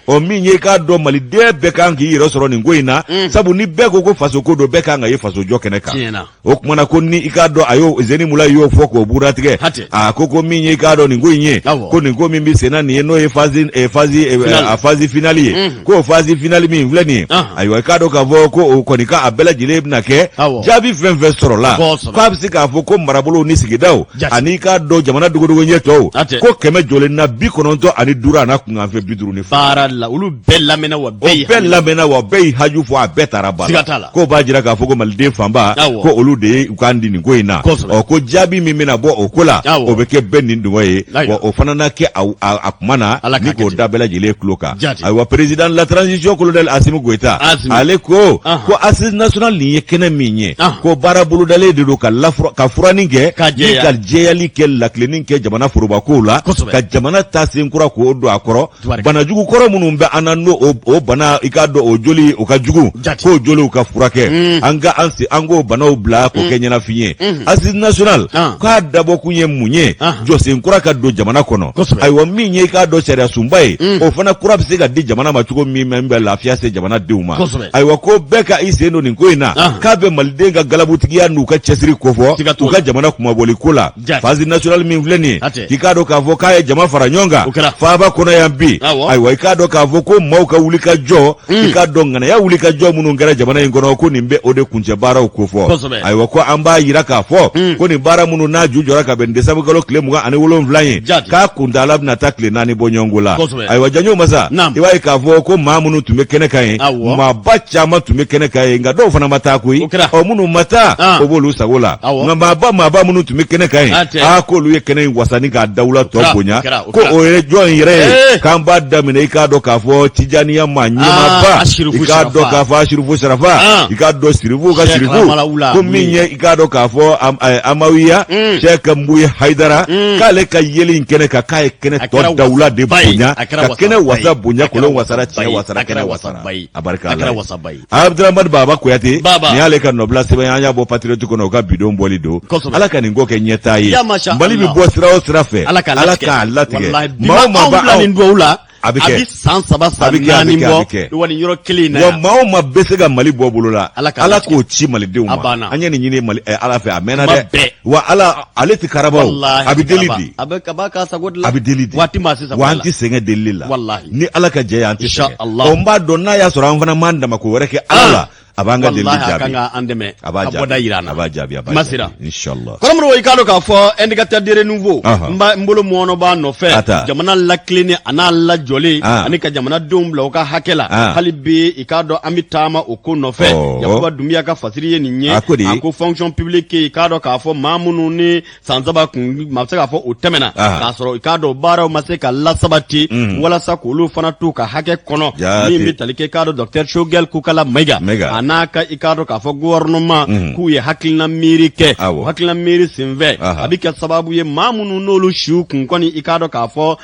ɔ min ye i k'a dɔn maliden bɛɛ kan k'i yɛrɛ sɔrɔ nin ko in na mm. sabu ni bɛɛ ko ko fasoko don bɛɛ kan ka ye fasojɔ kɛnɛ kan o kuma na ko ni i k'a dɔn a y'o zeni mulayi y'o fɔ k'o buratigɛ a ko ko min ye i k'a dɔn nin ko in ye ko nin ko min bɛ senna nin ye n'o ye phase eh, phase eh, a phase finale ye mm. k'o phase finale min filɛ nin ye ayiwa i k'a dɔn k'a fɔ ko o kɔni ka a bɛɛ lajɛlen bɛna kɛ jaabi fɛn fɛn sɔrɔla k'a bɛ se k'a fɔ ko marabolow ni sigidaw ani i k'a dɔn jamana dogodogo ɲɛ tɔw ko kɛmɛ jɔlen na 95 a n'a kunkanfɛn 52 baara la olu bɛɛ lamɛnna wa bɛɛ lamɛnna wa bɛɛ y'i haju fɔ a bɛɛ taara ba la k'o b'a jira k'a fɔ ko maliden fanba ko olu de ye u kan di nin ko in na ɔ ko jaabi min bɛna bɔ o ko la o bɛ kɛ bɛɛ ni dungɔ ye wa o fana na kɛ a kuma na ni k'o da bɛɛ lajɛlen tulo kan ayiwa président de la transition colonel Assimi Goïta ale ko ko assise nationale nin ye kɛnɛ min ye ko baara bolodalen de don ka ka furanni kɛ ni ka jɛyali kɛ, lakilenni kɛ jamana forobakow la, ka jamana taa sen kura k'o don a kɔrɔ. Banajugu kɔrɔ minnu bɛ an na, n'o o bana, i k'a dɔn o joli o ka jugu, k'o joliw ka furakɛ, an ka an se an k'o banaw bila k'o kɛ ɲɛnafin ye. Assise nationale, k'a dabɔkun ye mun ye? Jɔsen kura ka don jamana kɔnɔ. Ayiwa, min ye i k'a dɔn sariya sunba ye, o fana kura bɛ se ka di jamana ma cogo min bɛ lafiya se jamana denw ma. Ayiwa, ko bɛɛ ka i sen don nin ko in na, k'a bɛ maliden ka galabutigiya n'u ka cɛsiri kofɔ u ka jamana kunmabɔli ko la. Phase nationale min filɛ nin ye, k'i k'a dɔn k'a fɔ k'a ye jama fara ɲɔgɔn kan faaba kɔnɔ yan bi. Ayiwa, i k'a dɔn k'a fɔ ko maaw ka wuli ka jɔ, i k'a dɔn ŋanaya wuli ka jɔ minnu kɛra jamana in kɔnɔ, ko nin bɛ o de kuncɛ baaraw kofɔ. Ayiwa, ko an b'a yira k'a fɔ ko nin baara minnu n'a ju jɔra ka bɛn desanburu kalo tile 27 ye, k'a kuntaala bɛna taa tile 4 bɔ ɲɔgɔnko la. Ayiwa, janjo masa, i b'a ye k'a fɔ ko maa minnu tun bɛ kɛnɛ kan yen, maaba caman tun bɛ kɛnɛ kan yen, nka dɔw fana ma taa koyi. Ɔ, minnu ma taa, o b'olu sago la, nka maaba minnu tun bɛ kɛnɛ kan yen, aa, k'olu ye kɛnɛ in wasa ni k'a dawula tɔ bonya. Ko o ye jɔn yɛrɛ ye? K'an b'a daminɛ, i k'a dɔn k'a fɔ tijaniya maa ɲɛmaaba, i k'a dɔn k'a fɔ Asirifu Sarafa, i k'a dɔn sirifu ka sirifu, ko min ye i k'a dɔn k'a fɔ Amawiya Sɛki Nbuyi Hayidara, k'ale ka yeli in kɛnɛ kan, k'a ye kɛnɛ tɔ dawula de bonya, ka kɛnɛ wasa bonya, kolon wasara, tiɲɛ wasara, kɛnɛ wasara, a barika Ala ye. Abdramani Baba Kuyate, nin y'ale ka nɔbila sɛbɛn, an y'a bɔ Patriote kɔnɔ, o ka bidon bɔli don. Ala ka nin ko kɛ ɲɛtaa ye. Mali bɛ bɔ sira o sira fɛ, Ala k'a latigɛ. Maa o maa b'a nin dugawu la, a bɛ kɛ, a bɛ san 3 san 4 bɔ wa nin yɔrɔ kelen in na yan. Wa maa o maa bɛ se ka Mali bɔ bolo la, Ala k'o ci Malidenw ma. An ye nin ɲini Mali Ala fɛ a mɛnna dɛ. Wa Ala ale tɛ karaba, a bɛ deli de, a bɛ kaba k'a sago de la, a bɛ deli de waati maa sisan. Wa an tɛ sɛgɛn delili la, ni Ala ka jɛ ye, an tɛ sɛgɛn. Ɔ, n b'a dɔn n'a y'a sɔrɔ an fana m'an dama ko wɛrɛ kɛ Ala la, a b'an ka delili jaabi. A kan ka an dɛmɛ, a b'a jaabi, a bɔda yira an na, a b'a jaabi, a b'a jaabi sera inshallah. Kɔrɔmɔrɔ, i k'a dɔn k'a fɔ indicateur de renouveau, n b'a n bolo mɔɔnɔ b'a nɔfɛ jamana lakilenni a n'a lajɔlen ani ka jamanadenw bila u ka hakɛ la. Hali bi, i k'a dɔn an bɛ taama o ko nɔfɛ. Yakuba Dunbiya ka fasiri ye nin ye. A ko fonction publique, i k'a dɔn k'a fɔ maa minnu ni san 3 kun maa bɛ se k'a fɔ o tɛmɛna k'a sɔrɔ i k'a dɔn baaraw ma se ka lasabati walasa k'olu fana t'u ka hakɛ kɔnɔ, min bɛ tali kɛ i k'a dɔn docteur Choguel Kokala Mayiga a n'a ka i k'a dɔn k'a fɔ gouvernement, k'u ye hakilina miiri kɛ. O hakilina miiri senfɛ, a bɛ kɛ sababu ye maa minnu n'olu siw kun kɔni i k'a dɔn k'a fɔ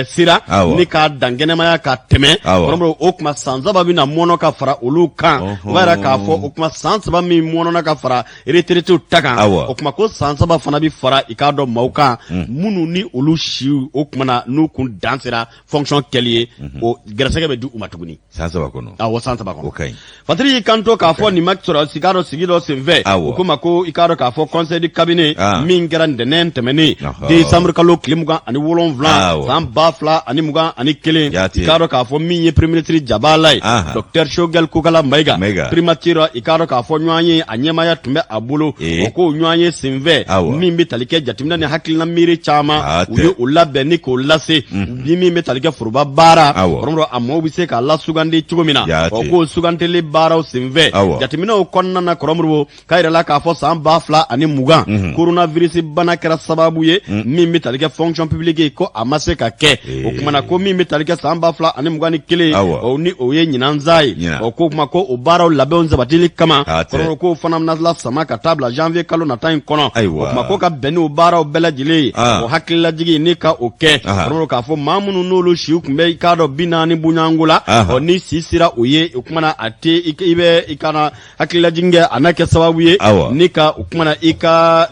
sira ni k'a dan kɛnɛmaya ka tɛmɛ kɔrɔmɔrɔ, o tuma san 3 bɛna mɔnɔ ka fara olu kan. O b'a yira k'a fɔ o tuma san 3 min mɔnɔna ka fara retraitéw ta kan, o tuma ko san 3 fana bɛ fara i k'a dɔn maaw kan minnu ni olu siw o tuma na n'u kun dan sera fonction kɛli ye, o gɛrɛsɛgɛ bɛ di u ma tuguni. San 3 kɔnɔ. Awɔ, san 3 kɔnɔ. O ka ɲi. Fatiri y'i kanto k'a fɔ nin ma sɔrɔ i k'a dɔn sigi dɔ senfɛ, u ko ma ko i k'a dɔn k'a fɔ conseil du cabinet min kɛra ntɛnɛn tɛmɛnen, décembre kalo tile 27 san 2021, i k'a dɔn k'a fɔ min ye premier ministre jabala ye, docteur Choguel Kokala Mayiga, primature, i k'a dɔn k'a fɔ ɲɔgɔn ye a ɲɛmaaya tun bɛ a bolo. O ko ɲɔgɔn ye senfɛ, min bɛ tali kɛ jateminɛ ni hakilina miiri caman, u ye o labɛn ni k'o lase, ni min bɛ tali kɛ foroba baara, kɔrɔmɔrɔ, a maaw bɛ se k'a lasugandi cogo min na. O k'o sugandili baaraw senfɛ, jateminɛw kɔnɔna na, kɔrɔmɔrɔ, k'a yirala k'a fɔ san 2020, coronavirus bana kɛra sababu ye min bɛ tali kɛ fonction publique ye, ko a ma se ka kɛ. O kuma na, ko min bɛ tali kɛ san 2021, o ni o ye ɲinansa ye, o ko kuma ko o baaraw labɛnw sabatili kama, kɔrɔ k'o fana bɛna lasama ka taa bila janvier kalo nata in kɔnɔ. O kuma ko ka bɛn n'o baaraw bɛɛ lajɛlen ye, o hakililajigin ni ka o kɛ, kɔrɔ k'a fɔ maa minnu n'olu siw tun bɛ i k'a dɔn 40 bonyanko la, ɔ ni si sera o ye, o kuma na a tɛ i bɛ i kana hakililajigin kɛ, a n'a kɛ sababu ye ni ka o kuma na i ka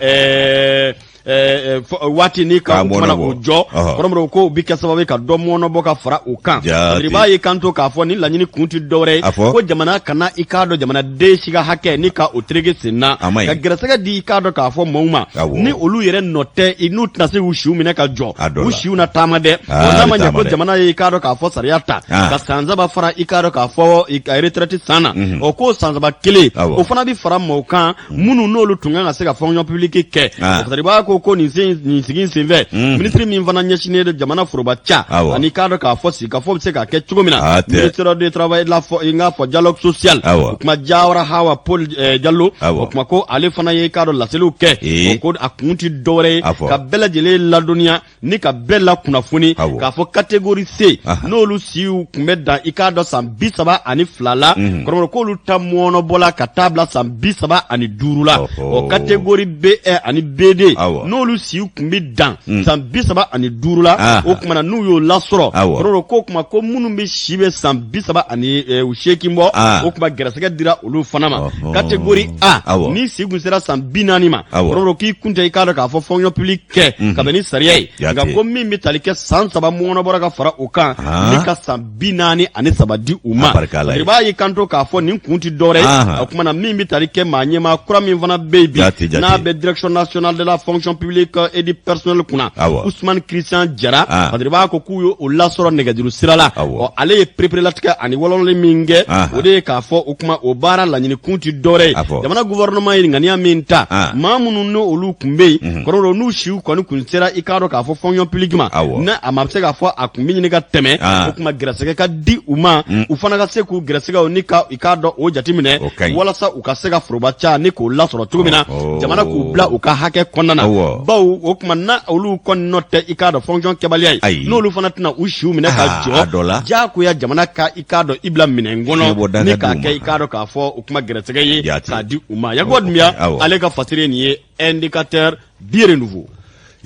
waati ni ka o kuma na o jɔ. Kɔrɔmɔrɔ, ko bɛ kɛ sababu ye ka dɔ mɔnɔbɔ ka fara o kan. I y'i kanto k'a fɔ ni laɲini kun tɛ dɔwɛrɛ ye ko jamana kana i k'a dɔn jamanaden si ka hakɛ ni ka o tereke sen na, ka gɛrɛsɛgɛ di i k'a dɔn k'a fɔ maaw ma ni olu yɛrɛ nɔ tɛ, n'u tɛna se k'u siw minɛ ka jɔ, u siw na taama dɛ. N'a ma ɲɛ ko jamana ye i k'a dɔn k'a fɔ sariya ta ka san 3 fara i k'a dɔn k'a fɔ i ka retraite san na, o ko san 3 kelen o fana bɛ fara maaw kan minnu n'olu tun kan ka se ka fonction publique kɛ. Fasariba ko nin sen nin sigi senfɛ, minisiri min fana ɲɛsinnen don jamana foroba ca ani k'a dɔn k'a fɔ sigikafɔ bɛ se ka kɛ cogo min na, ministre du travail la, fɔ n k'a fɔ dialogue social, o kuma Jawara Hawa Paul Jalo, o kuma ko ale fana ye k'a dɔn laseliw kɛ. O ko a kun tɛ dɔwɛrɛ ye ka bɛɛ lajɛlen ladɔnniya ni ka bɛɛ lakunnafoni k'a fɔ catégorie C, n'olu siw tun bɛ dan i k'a dɔn san 32 la, kɔrɔmɔrɔ, k'olu ta mɔɔnɔbɔla ka taa bila san 35 la. O catégorie B1 ani B2, N'olu si tun bɛ dan san 35 la, o tuma na n'u y'o lasɔrɔ, kɔrɔ ko tuma ko minnu bɛ si bɛ san 38 bɔ, o tuma gɛrɛsɛgɛ dira olu fana ma. Catégorie A, ni si kun sera san 40 ma, kɔrɔ k'i kun tɛ i k'a dɔn k'a fɔ fonction publique kɛ ka bɛn ni sariya ye. Nka ko min bɛ tali kɛ san 3 mɔgɔnɔ bɔra ka fara o kan ni ka san 43 di u ma. I b'a ye kanto k'a fɔ nin kun tɛ dɔwɛrɛ ye. O tuma na min bɛ tali kɛ maa ɲɛmaa kura min fana bɛ yen bi, n'a bɛ Direction nationale de la fonction publique et du personnel kunna, Ousmane Christian Jara, Badiriba ko k'u ye o lasɔrɔ nɛgɛjuru sira la. Ɔ, ale ye pereperelatigɛ ani walawalali min kɛ, o de ye k'a fɔ o kuma o baara laɲini kun tɛ dɔwɛrɛ ye, jamana gouvernement ye ŋaniya min ta, maa minnu n'olu tun bɛ yen kɔrɔ, n'u siw kɔni kun sera i k'a dɔn k'a fɔ fonction publique ma, n'a a ma bɛ se k'a fɔ a kun bɛ ɲini ka tɛmɛ, o tuma gɛrɛsɛgɛ ka di u ma, u fana ka se k'u gɛrɛsɛgɛw ni ka i k'a dɔn o jateminɛ, walasa u ka se ka foroba ca ni k'o lasɔrɔ cogo min na, jamana k'u bila u ka hakɛ kɔnɔna na. Bawo o tuma na olu kɔni nɔ tɛ i k'a dɔn fonction kɛbaliya ye, n'olu fana tɛna u siw minɛ ka jɔ diyagoya jamana ka i k'a dɔn i bila minɛn kɔnɔ ni k'a kɛ i k'a dɔn k'a fɔ o kuma gɛrɛsɛgɛ ye k'a di u ma. Yakuba Dunbiya, ale ka fasiri nin ye Indicateur du Renouveau.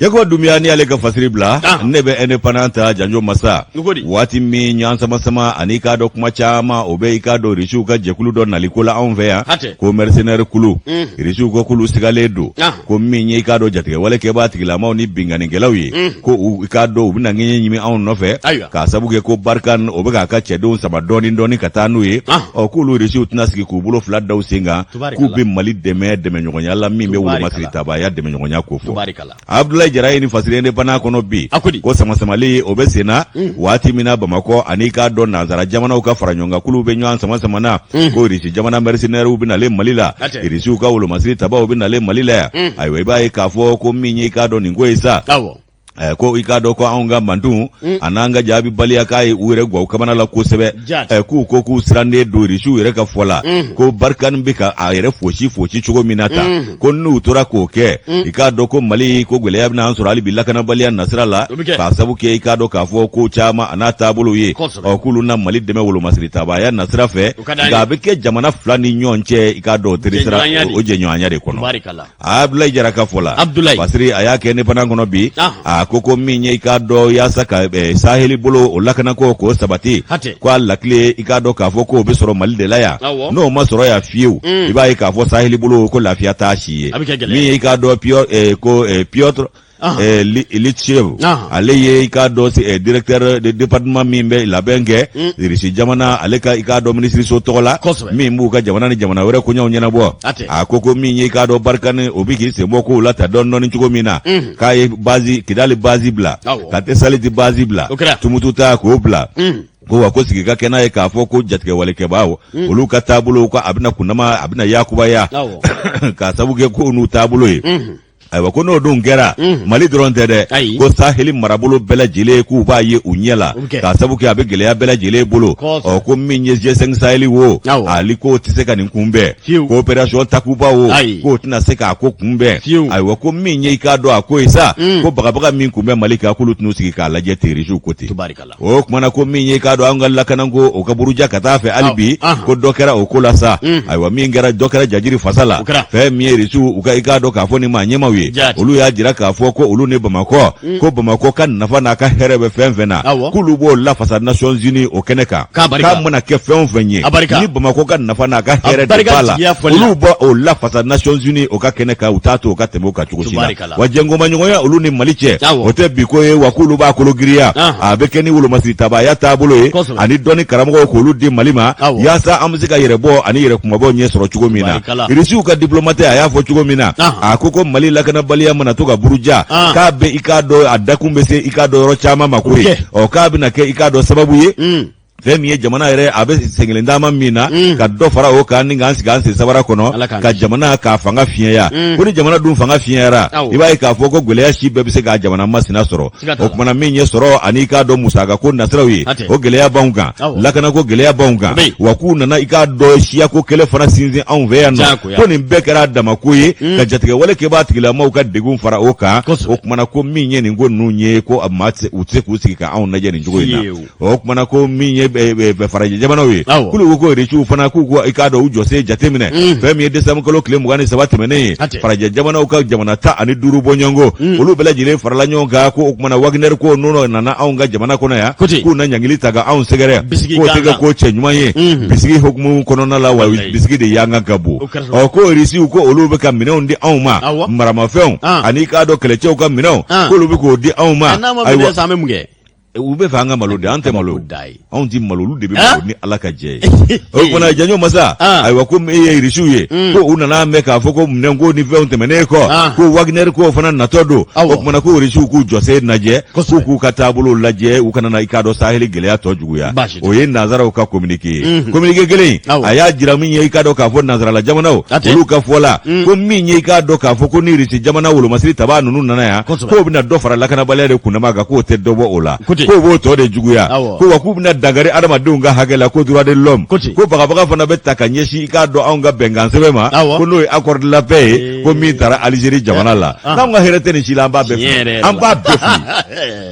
Yakuba Dunbiya ni ale ka fasiri bila, ne bɛ Indépendant ta, janjo masa. Waati min ɲɔgɔn sama sama ani i k'a dɔn kuma caman o bɛ i k'a dɔn Irisiw ka jɛkulu dɔ naliko la anw fɛ yan, ko mercenaire kulu, Irisiw ko k'olu sigalen don ko min ye i k'a dɔn jatigɛwale kɛbaa tigilamaw ni binkannikɛlaw ye, ko u i k'a dɔn u bɛna ŋɛɲɛ ɲimi anw nɔfɛ, k'a sabu kɛ ko Barkhane o bɛ k'a ka cɛdenw sama dɔɔni dɔɔni ka taa n'u ye. Ɔ, k'olu Irisiw tɛna sigi k'u bolo fila da u sen kan, k'u bɛ Mali dɛmɛ dɛmɛɲɔgɔnya la min bɛ wolomasiri tabaaya dɛmɛɲɔgɔnya ko fɔ. Abdoulaye Jara ye nin fasiri Indépendant kɔnɔ bi, ko samasamali o bɛ sen na waati min na Bamakɔ ani k'a dɔn nansara jamanaw ka faraɲɔgɔnkankuluw bɛ ɲɔgɔn sama sama na, ko Irisi jamana mercenaires bɛ nalen Mali la, Irisiw ka wolomasiri tabaw bɛ nalen Mali la yan. Ayiwa, i b'a ye k'a fɔ ko min ye i k'a dɔn nin ko ye sa, ko i k'a dɔn ko anw ka manton a n'an ka jaabibaliya k'a ye u yɛrɛ gwa u kamana la kosɛbɛ. K'u ko k'u sirannen don Irisiw yɛrɛ ka fɔ la, ko Barkhane bɛ ka a yɛrɛ fosi fosi cogo min na tan, ko n'u tora k'o kɛ, i k'a dɔn ko Mali ko gɛlɛya bɛna an sɔrɔ hali bi lakanabaliya nasira la, k'a sabu kɛ i k'a dɔn k'a fɔ ko caman a n'a taabolo ye. Ɔ, k'olu na Mali dɛmɛ wolomasiri tabaaya nasira fɛ, nka a bɛ kɛ jamana fila ni ɲɔgɔn cɛ i k'a dɔn terisira o jɛɲɔgɔnya de kɔnɔ. Abdoulaye Jara ka fɔ la, Fasiri a y'a kɛ Indépendant kɔnɔ bi. A ko ko min ye i k'a dɔn yaasa ka saheli bolo o lakanako k'o sabati, ko a lakile i k'a dɔn k'a fɔ k'o bɛ sɔrɔ Mali de la yan. N'o ma sɔrɔ yan fiyewu, i b'a ye k'a fɔ saheli bolo ko lafiya t'a si ye. Min ye i k'a dɔn ko Piotr Litchev, ale ye i k'a dɔn directeur de département min bɛ labɛn kɛ Irisi jamana ale ka i k'a dɔn minisiriso tɔgɔ la, min b'u ka jamana ni jamana wɛrɛ koɲɛw ɲɛnabɔ, a ko ko min ye i k'a dɔn Barkhane o bɛ k'i sen bɔ kow la ta dɔɔni dɔɔni cogo min na, k'a ye base Kidali base bila, ka Tesaliti base bila, Tumutu ta k'o bila, ko wa ko sigi ka kɛ n'a ye k'a fɔ ko jatigɛwalekɛbaaw olu ka taabolo ko a bɛna kunnama, a bɛna yakubaya, k'a sabu kɛ ko n'u taabolo ye. Ayiwa, ko n'o dun kɛra, Mali dɔrɔn tɛ dɛ, ko saheli marabolo bɛɛ lajɛlen k'u b'a ye u ɲɛ la, k'a sabu kɛ a bɛ gɛlɛya bɛɛ lajɛlen bolo. Ɔ, ko min ye G5 Sahel wo, ali k'o tɛ se ka nin kunbɛn, ko opération Takuba wo, k'o tɛna se k'a ko kunbɛn. Ayiwa, ko min ye i k'a dɔn a ko ye sa, ko bagabaga min kun bɛ Mali kan, k'olu tɛn'u sigi k'a lajɛ terisiw ko ten. O kumana ko min ye k'a dɔn an ka lakanako o ka buruja ka taa fɛ hali bi, ko dɔ kɛra o ko la sa. Ayiwa, min kɛra, dɔ kɛra jajiri fasa la. Fɛn min ye Irisiw u ka i k'a dɔn k'a fɔ ni maa ɲɛmaw ye, olu y'a jira k'a fɔ ko olu ni Bamakɔ, ko Bamakɔ ka nafa n'a ka hɛrɛ bɛ fɛn fɛn na, k'olu b'o lafasa Nations Unies o kɛnɛ kan, k'a mana kɛ fɛn o fɛn ye, ni Bamakɔ ka nafa n'a ka hɛrɛ de b'a la, olu b'o lafasa Nations Unies o ka kɛnɛ kan, u t'a to o ka tɛmɛ o kan cogo si la. Wa jɛnkomaɲɔgɔnya olu ni Mali cɛ, o tɛ bi ko ye, wa k'olu b'a kolo giriya, a bɛ kɛ ni wolomasiri tabaaya taabolo ye ani dɔnni karamɔgɔw k'olu di Mali ma, yaasa an bɛ se ka yɛrɛbɔ ani yɛrɛ kunmabɔ ɲɛ sɔrɔ cogo min na. Irisiw ka diplomate a y'a fɔ cogo min na, a ko ko Mali lakanabaliya mana to ka buruja, k'a bɛ i k'a dɔn a dakun bɛ se i k'a dɔn yɔrɔ caman ma koyi. Ɔ, k'a bɛna kɛ i k'a dɔn sababu ye, fɛn min ye jamana yɛrɛ a bɛ senkelen taama min na, ka dɔ fara o kan ni k'an sigi an sen sabara kɔnɔ, ka jamana k'a fanga fiɲɛya. Ko ni jamana dun fanga fiɲɛyara, i b'a ye k'a fɔ ko gɛlɛya si bɛɛ bɛ se k'a jamana masina sɔrɔ. O kumana min ye sɔrɔ ani i k'a dɔn musaka ko nasiraw ye, o gɛlɛya b'anw kan, lakanako gɛlɛya b'anw kan, wa k'u nana i k'a dɔn siyako kɛlɛ fana sinsin anw fɛ yan nɔ, ko nin bɛɛ kɛra damako ye ka jatigɛwale kɛbaa tigilamaw ka degun fara o kan. O kumana ko min ye nin ko ninnu ye, ko maa u tɛ se k'u sigi ka anw lajɛ nin cogo in na. O kumana ko min ye farajɛ jamanaw ye, k'olu ko ko Irisiw fana k'u ko i k'a dɔn u jɔsen jateminɛ. Fɛn min ye décembre kalo tile 23 tɛmɛnen ye, farajɛ jamanaw ka jamana 15 bɔɲɔgɔnko, olu bɛɛ lajɛlen farala ɲɔgɔn kan ko o kumana Wagner ko n'o nana anw ka jamana kɔnɔ yan, k'u na ɲangili ta ka anw sɛgɛrɛ, k'o tɛ kɛ ko cɛ ɲuman ye bisigi hukumu kɔnɔna la, wa bisigi de yankan ka bon. Ɔ ko Irisiw ko olu bɛ ka minɛnw di anw ma, maramafɛnw ani i k'a dɔn kɛlɛcɛw ka minɛnw, k'olu bɛ k'o di anw ma. Ayiwa, an bɛ mun kɛ? U bɛ fɛ an ka malo de, an tɛ malo, anw tɛ malo, olu de bɛ malo ni Ala ka jɛ ye. O kumana janjo masa, ayiwa, ko min ye Irisiw ye, ko u nana mɛn k'a fɔ ko minɛnko ni fɛnw tɛmɛnen kɔ, ko Wagner ko fana natɔ don. O kumana ko Irisiw k'u jɔsen lajɛ, k'u k'u ka taabolo lajɛ, u kana na i k'a dɔn saheli gɛlɛya tɔ juguya. O ye nanzaraw ka communiqué ye. Communiqué kelen, a y'a jira min ye i k'a dɔn k'a fɔ nanzarala jamanaw, olu ka fɔ la, ko min ye i k'a dɔn k'a fɔ ko ni Irisi jamana wolomasiri tabaa ninnu nana yan, k'o bɛna dɔ fara lakanabaliya de kundama kan, k'o tɛ dɔ bɔ o la, k'o b'o tɔ de juguya, ko wa k'u bɛna dankari adamadenw ka hakɛ la, ko droit de l'homme, ko bagabaga fana bɛ ta ka ɲɛsin i k'a dɔn anw ka bɛnkan sɛbɛn ma, ko n'o ye accord de la paix ye, ko min taara Algérie jamana la. N'anw ka hɛrɛ tɛ nin si la, an b'a bɛɛ fili, an b'a bɛɛ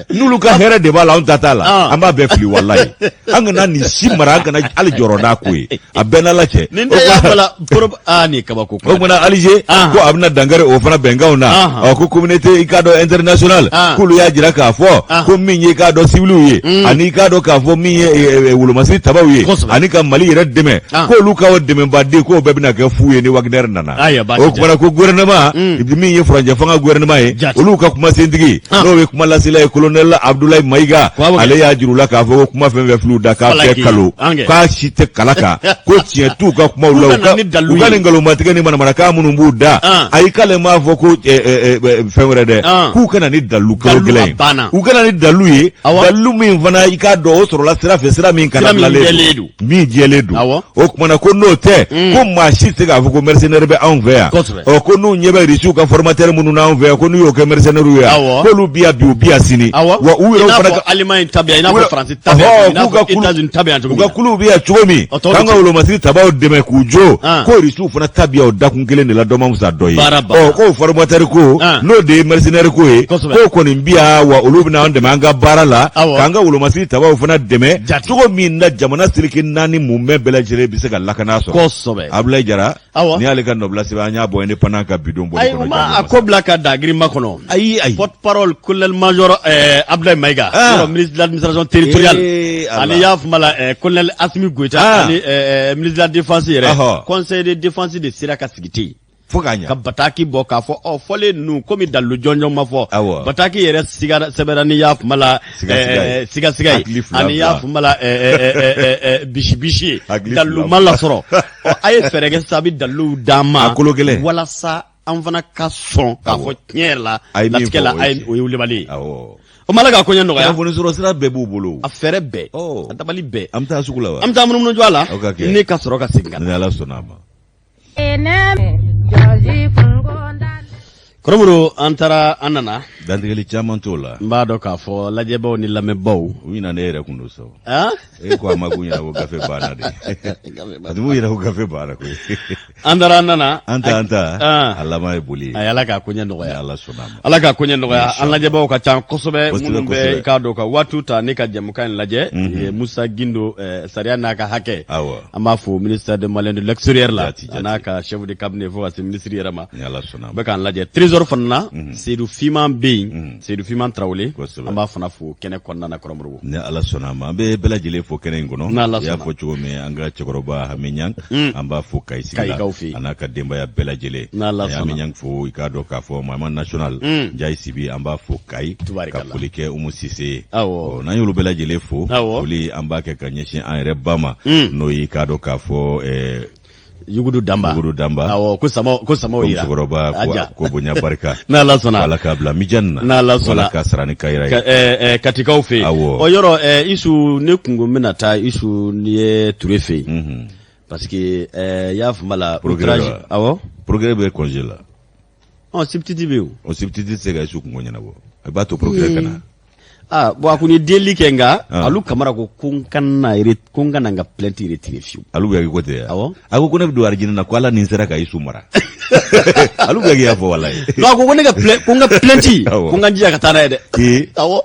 fili. N'olu ka hɛrɛ de b'a la, anw ta t'a la, an b'a bɛɛ fili walayi. An kana nin si mara, an kana hali jɔrɔ n'a ko ye, a bɛɛ n'Ala cɛ. Nin tɛ y'a fɔla aa nin ye kabako. O kumana Alger ko a bɛna dankari o fana bɛnkanw na. Ɔ ko communauté i k'a dɔn international, k'olu y'a jira k'a fɔ ko min ye i k'a dɔn siwiliw ye, ani i k'a dɔn k'a fɔ min ye wolomasiri tabaw ye, ani ka Mali yɛrɛ dɛmɛ, k'olu ka o dɛmɛbaden k'o bɛɛ bɛna kɛ fu ye ni Wagner nana. O kumana ko gouvernement, min ye furancɛ fanga gouvernement ye, olu ka kumasentigi, n'o ye kuma lasela ye, colonel Abdoulaye Mayiga, ale y'a jir'u la k'a fɔ ko kuma fɛn fɛn fil'u da k'a bɛɛ kalo, k'a si tɛ kala kan, ko tiɲɛ t'u ka kumaw la, u ka nin nkalonmatigɛ ni manamanakan minnu b'u da. Ayi, k'ale m'a fɔ ko fɛn wɛrɛ dɛ, k'u ka na ni dalu kalo gɛlɛn ye, u ka na ni dalu ye, dalu min fana i k'a dɔn o sɔrɔla sira fɛ, sira min kanabilalen don, min jɛlen don. O kumana ko n'o tɛ, ko maa si tɛ se k'a fɔ ko mercenaire bɛ anw fɛ yan. Ɔ ko n'u ɲɛ bɛ Irisiw ka formateur minnu n'anw fɛ yan, ko n'u y'o kɛ mercenaires ye yan, k'olu bi yan bi, u bi yan sini, wa u yɛrɛ fana ka Allemagne ta bɛ yan, i n'a fɔ Faransi ta bɛ yan, i n'a fɔ États-Unis ta bɛ yan cogo min, u ka kuluw bɛ yan cogo min, k'an ka wolomasiri tabaw dɛmɛ k'u jo, ko Irisiw fana ta bi yan o dakun kelen de la, dɔ man fisa dɔ ye. Ɔ k'o formateur ko, n'o de ye mercenaire ko ye, k'o kɔni bi yan, wa olu bɛna an dɛmɛ an ka baara la, k'an ka wolomasiri tabaw fana dɛmɛ cogo min na jamana seleke naani mumɛ bɛɛ lajɛlen bɛ se ka lakana sɔrɔ. Kosɛbɛ. Abulayi Jara, n'i y'ale ka nɔbila sɛbɛn, an y'a bɔ Indépendant ka bidon bɔ. Ayi, u ma a ko bila ka da girinma kɔnɔ. Ayi, ayi. Porte parole, colonel major Abdoulaye Maïga, yɔrɔ ministre de l'administration territoriale, ani y'a fuma la colonel Assimi Goïta, ani ministre de la défense yɛrɛ, conseil de défense de sera ka sigi ten. Fo k'a ɲa. Ka bataki bɔ k'a fɔ ɔ fɔlen ninnu, komi dalilu jɔnjɔn ma fɔ. Bataki yɛrɛ siga sɛbɛnna ni y'a fuma la sigasiga ye, ani y'a fuma la bisibisi ye, dalilu ma lasɔrɔ. Ɔ a ye fɛɛrɛ kɛ sisan, a bɛ daliluw d'an ma. A kolo gɛlɛn. Walasa an fana ka sɔn k'a fɔ tiɲɛ yɛrɛ la, latigɛ la, a ye o ye wulibali ye. O ma Ala k'a koɲɛ nɔgɔya. Kunnafoni sɔrɔ sira bɛɛ b'u bolo. A fɛɛrɛ bɛɛ. A dabali bɛɛ. An bɛ taa sugu la wa? An bɛ taa munumunu jɔ a la. Ne ka sɔrɔ ka segin ka na. Ni Ala sɔnna a ma. Kɔrɔmuru, an taara, an nana. Dantigɛli caman t'o la. N b'a dɔn k'a fɔ lajɛbaw ni lamɛnbaw. U ɲinɛ ne yɛrɛ kun don sa. E ko a ma k'u ɲɛna ko gafe banna de. A tun b'u yɛrɛ ko gafe banna koyi. An taara, an nana. An ta, an ta. A laban ye boli ye. A ye Ala k'a koɲɛ nɔgɔya. Ala sɔnna a ma. Ala k'a koɲɛ nɔgɔya. An lajɛbaw ka ca kosɛbɛ minnu bɛ i k'a dɔn ka waatiw ta ne ka jɛmukan in lajɛ. Musa Gindo, sariya n'a ka hakɛ. An b'a fo ministère des Maliens de l'extérieur la, a n'a ka chef de cabinet fo ka se ministre yɛrɛ ma. Ni Ala sɔnna a ma. Bɛ k'an lajɛ trésor fana na, Seydou Fiman bɛ yen, Seydou Fiman Tarawele, an b'a fana fo kɛnɛ kɔnɔna na, Kɔrɔmoribo. Ni Ala sɔnna a ma, an bɛ bɛɛ lajɛlen fo kɛnɛ in kɔnɔ. Ni Ala I y'a fɔ cogo min, an ka cɛkɔrɔba Hami Ɲang, an b'a fo Kayi sigi la, Kayikaw fɛ yen, a n'a ka denbaya bɛɛ lajɛlen. Ni Ala sɔnna. Hami Ɲang fo, i k'a dɔn k'a fɔ Mama National, Njayi Sibi, an b'a fo Kayi, ka foli kɛ Umu Sise ye. Awɔ. N'an y'olu bɛɛ lajɛlen fo, foli an b'a kɛ ka ɲɛsin an yɛrɛ ba ma, n'o ye i k'a dɔn k'a fɔ Yugudu Danba. Yugudu Danba. Awɔ, ko sama, ko samaw yira. Musokɔrɔba ko bonya barika. N'Ala sɔnna. Ala k'a bila mijan na. N'Ala sɔnna. Ala ka sara ni kayira ye. Katikaw fɛ yen. Awɔ. Ɔ yɔrɔ Isu, ne kun ko n bɛna taa Isu n'i ye Ture fɛ yen. Parce que y'a faamu la. Procureur. Awɔ. Procureur bɛ congé la. Ɔ substitut bɛ yen. O substitut tɛ se ka Isu kunko ɲɛnabɔ. A b'a to procureur ka na. Ah, bon, a kun ye delili kɛ, nka Alu Kamara ko ko n kana ko n kana n ka plainte retirer fiyewu. Alu Buyaki ko ten. Awɔ. A ko ko ne bɛ don arijinɛ na, ko Ala ni n sera ka Isu mara. Alu Buyaki y'a fɔ walayi. Non, a ko ko ne ka plainte, ko n ka plainte, ko n ka jija ka taa n'a ye dɛ. Ee. Awɔ.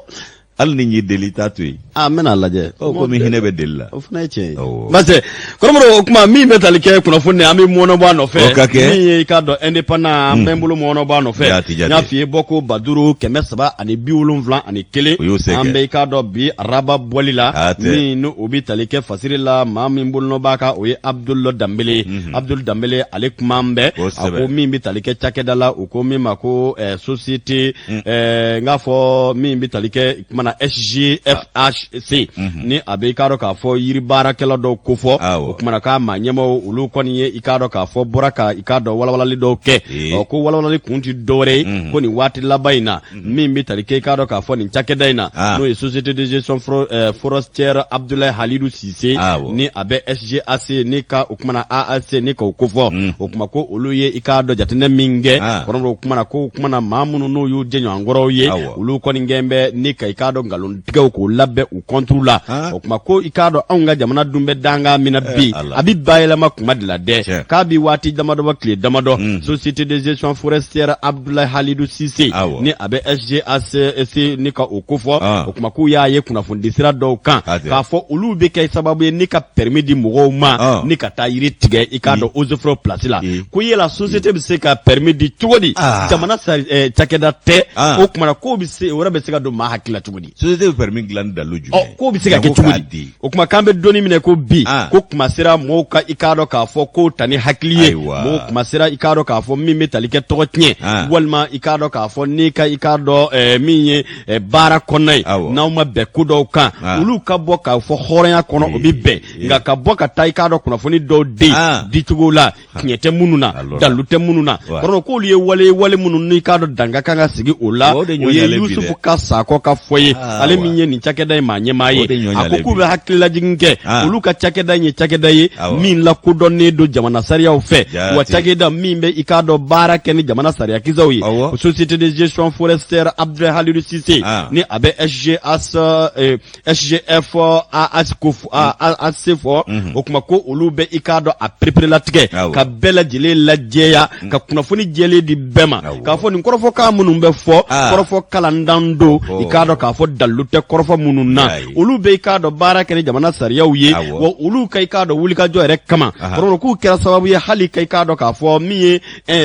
Hali ni n y'i deli, i t'a to yen. A n bɛna lajɛ. Ɔ, komi hinɛ bɛ deli la. O fana ye tiɲɛ ye. Parce kɔrɔmɔrɔ, o kuma min bɛ tali kɛ kunnafoni, an bɛ mɔnɔbɔ a nɔfɛ. O ka kɛ. Min ye i k'a dɔn indépendant, an bɛ n bolo mɔnɔbɔ a nɔfɛ. N y'a f'i ye, bɔ ko 5371. O y'o se kɛ. An bɛ i k'a dɔn bi araba bɔli la. Min ni o bɛ tali kɛ fasiri la, maa min bolonɔ b'a kan, o ye Abudulu Danbele ye. Abudulu Danbele, ale kuma bɛ a ko min bɛ tali kɛ cakɛda la, u ko min ma ko société n k'a fɔ min bɛ tali kɛ kuma na SGFHC, ni a bɛ i k'a dɔn k'a fɔ yiri baarakɛla dɔw kofɔ. O kuma na k'a maa ɲɛmaaw, olu kɔni ye i k'a dɔn k'a fɔ bɔra ka i k'a dɔn walawalali dɔw kɛ. Ɔ, ko walawalali kun tɛ dɔwɛrɛ ye, ko nin waati laban in na, min bɛ tali kɛ i k'a dɔn k'a fɔ nin cakɛda in na, n'o ye société de gestion forestière Abdoulaye Halidou Cissé, ni a bɛ SGAC ni ka o kuma na AAC ni k'o kofɔ. O kuma ko olu ye i k'a dɔn jateminɛ min kɛ kɔrɔ, o kuma na ko o kuma na maa minnu n'o y'u jɛɲɔgɔnkɔrɔw ye, olu kɔni kɛn bɛ ni ka i k'a dɔn nkalontigɛw k'o labɛn u contre la. O kuma ko i k'a dɔn anw ka jamana dun bɛ danga min na bi, a bɛ bayɛlɛma kuma de la dɛ, k'a bi waati damadɔ bɔ, tile damadɔ, société de gestion forestière Abdoulaye Halidou Cissé, ni a bɛ SGAC ni ka o kofɔ. O kuma k'u y'a ye kunnafonidi sira dɔw kan k'a fɔ olu bɛ kɛ sababu ye ni ka permis di mɔgɔw ma ni ka taa yiri tigɛ i k'a dɔn eaux et forêts place la. Ko yala société bɛ se ka permis di cogo di? Jamana cakɛda tɛ. O kuma na k'o bɛ se, o yɛrɛ bɛ se ka don maa hakili la cogo di? Société bɛ permis dilan ni dalu jumɛn ye? K'o bɛ se ka kɛ cogo di? O kuma k'an bɛ don min na ko bi, ko kuma sera mɔgɔw ka i k'a dɔn k'a fɔ k'o ta ni hakili ye. Mɔgɔw, kuma sera i k'a dɔn k'a fɔ min bɛ tali kɛ tɔgɔ tiɲɛ, walima i k'a dɔn k'a fɔ n'i ka i k'a dɔn min ye baara kɔnɔna ye, n'aw ma bɛn ko dɔw kan, olu ka bɔ k'a fɔ hɔrɔnya kɔnɔ, o bɛ bɛn. Nka ka bɔ ka taa i k'a dɔn kunnafoni dɔw di dicogo la, tiɲɛ tɛ minnu na, dalu tɛ minnu na, kɔrɔ k'olu ye wale wale minnu n'i k'a dɔn danga kan ka sigi o la. O ye Yusufu ka Sakɔ ka fɔ ye, ale min ye nin cakɛda in maa ɲɛmaa ye. A ko k'u bɛ hakililajigin kɛ, olu ka cakɛda in ye cakɛda ye min lakodɔnnen don jamana sariyaw fɛ, wa cakɛda min bɛ i k'a dɔn baara kɛ ni jamana sariyakisɛw ye. Société de gestion forestière Abdoulaye Halidou Cissé, ni a bɛ SGAS SGF AAC fɔ, o kuma ko olu bɛ i k'a dɔn a pereperelatigɛ ka bɛɛ lajɛlen lajɛya, ka kunnafoni jɛlen di bɛɛ ma, k'a fɔ nin kɔrɔfɔkan minnu bɛ fɔ, kɔrɔfɔ kalandan don, i k'a dɔn k'a fɔ dalilu tɛ kɔrɔfɔ minnu na. Olu bɛ i k'a dɔn baara kɛ ni jamana sariyaw ye, wa olu ka i k'a dɔn wulikajɔ yɛrɛ kama, kɔrɔ k'u kɛra sababu ye hali ka i k'a dɔn k'a fɔ min ye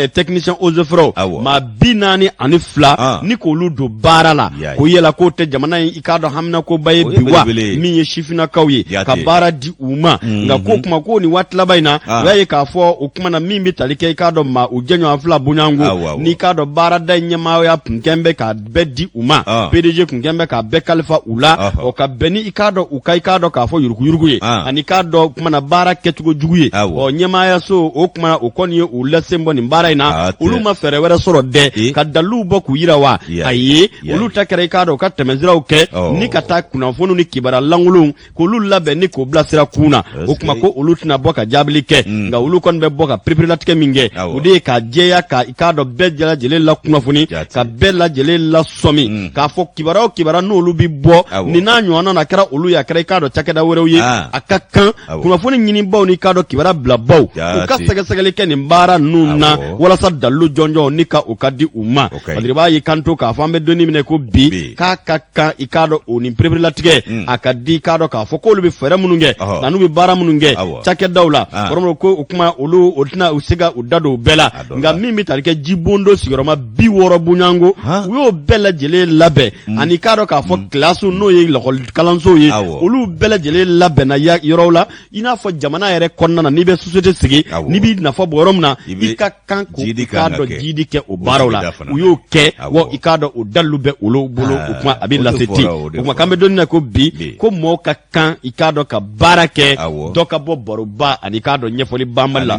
technicien eaux et forêts maa 42 ni k'olu don baara la. Ko yala k'o tɛ jamana in i k'a dɔn haminakoba ye bi wa, min ye sifinnakaw ye ka baara di u ma? Nka ko kuma ko nin waati laban in na, u y'a ye k'a fɔ o kuma na min bɛ tali kɛ i k'a dɔn maa u jɛɲɔgɔn fila bonyanko n'i k'a dɔn baarada in ɲɛmaaya tun kɛn bɛ k'a bɛɛ di u ma, PDG tun kɛn bɛ k'a bɛɛ kalifa u la. O ka bɛn ni i k'a dɔn u ka i k'a dɔn k'a fɔ yuruguyurugu ye, ani k'a dɔn kuma na baara kɛcogo jugu ye. Ɔ, ɲɛmaayaso o kuma o kɔni ye u lase bɔ nin baara in na. Olu ma fɛɛrɛ wɛrɛ sɔrɔ dɛ ka daliluw bɔ k'u yira wa? Ayi, olu ta kɛra i k'a dɔn u ka tɛmɛsiraw kɛ ni ka taa kunnafoniw ni kibaruya lankolonw k'olu labɛn ni k'o bila sira kun na. O kuma ko olu tɛna bɔ ka jaabili kɛ, nka olu kɔni bɛ bɔ ka pereperelatigɛ min kɛ, o de ye k'a jɛya, ka i k'a dɔn bɛɛ lajɛlen la kunnafoni, ka bɛɛ lajɛlen lasɔmi, k'a fɔ kibaruya o kibaruya n'olu bɛ bɔ nin n'a ɲɔgɔnna na, a kɛra olu ye, a kɛra i k'a dɔn cakɛda wɛrɛw ye, a ka kan kunnafoni ɲinibaw n'i k'a dɔn kibaruya bilabaw u ka sɛgɛsɛgɛli kɛ nin baara ninnu na, walasa dalilu jɔnjɔn ni ka o ka di u ma. Padiriba y'i kanto k'a fɔ an bɛ don min na ko bi, k'a ka kan i k'a dɔn o nin pereperelatigɛ a ka di i k'a dɔn k'a fɔ k'olu bɛ fɛɛrɛ minnu kɛ n'u bɛ baara minnu kɛ cakɛdaw la. Kɔrɔ ko o kuma olu o tɛna u se ka u da don o bɛɛ la, nka min bɛ tali kɛ jibondo sigiyɔrɔma 60 bonyanko, u y'o bɛɛ lajɛlen labɛn, ani k'a dɔn k'a fɔ kilasiw n'o ye lakɔli kalansow ye, olu bɛɛ lajɛlen labɛnna yɔrɔw la, i n'a fɔ jamana yɛrɛ kɔnɔna na, n'i bɛ société sigi, n'i b'i nafa bɔ yɔrɔ min na, i ka kan k'o i k'a dɔn jiidi kɛ o baaraw la. U y'o kɛ, wa i k'a dɔn o dalilu bɛ olu bolo. O kuma a bɛ lase ten. O kuma k'an bɛ don min na ko bi, ko mɔɔw ka kan i k'a dɔn ka baara kɛ, dɔ ka bɔ baroba ani k'a dɔn ɲɛfɔli banbali la.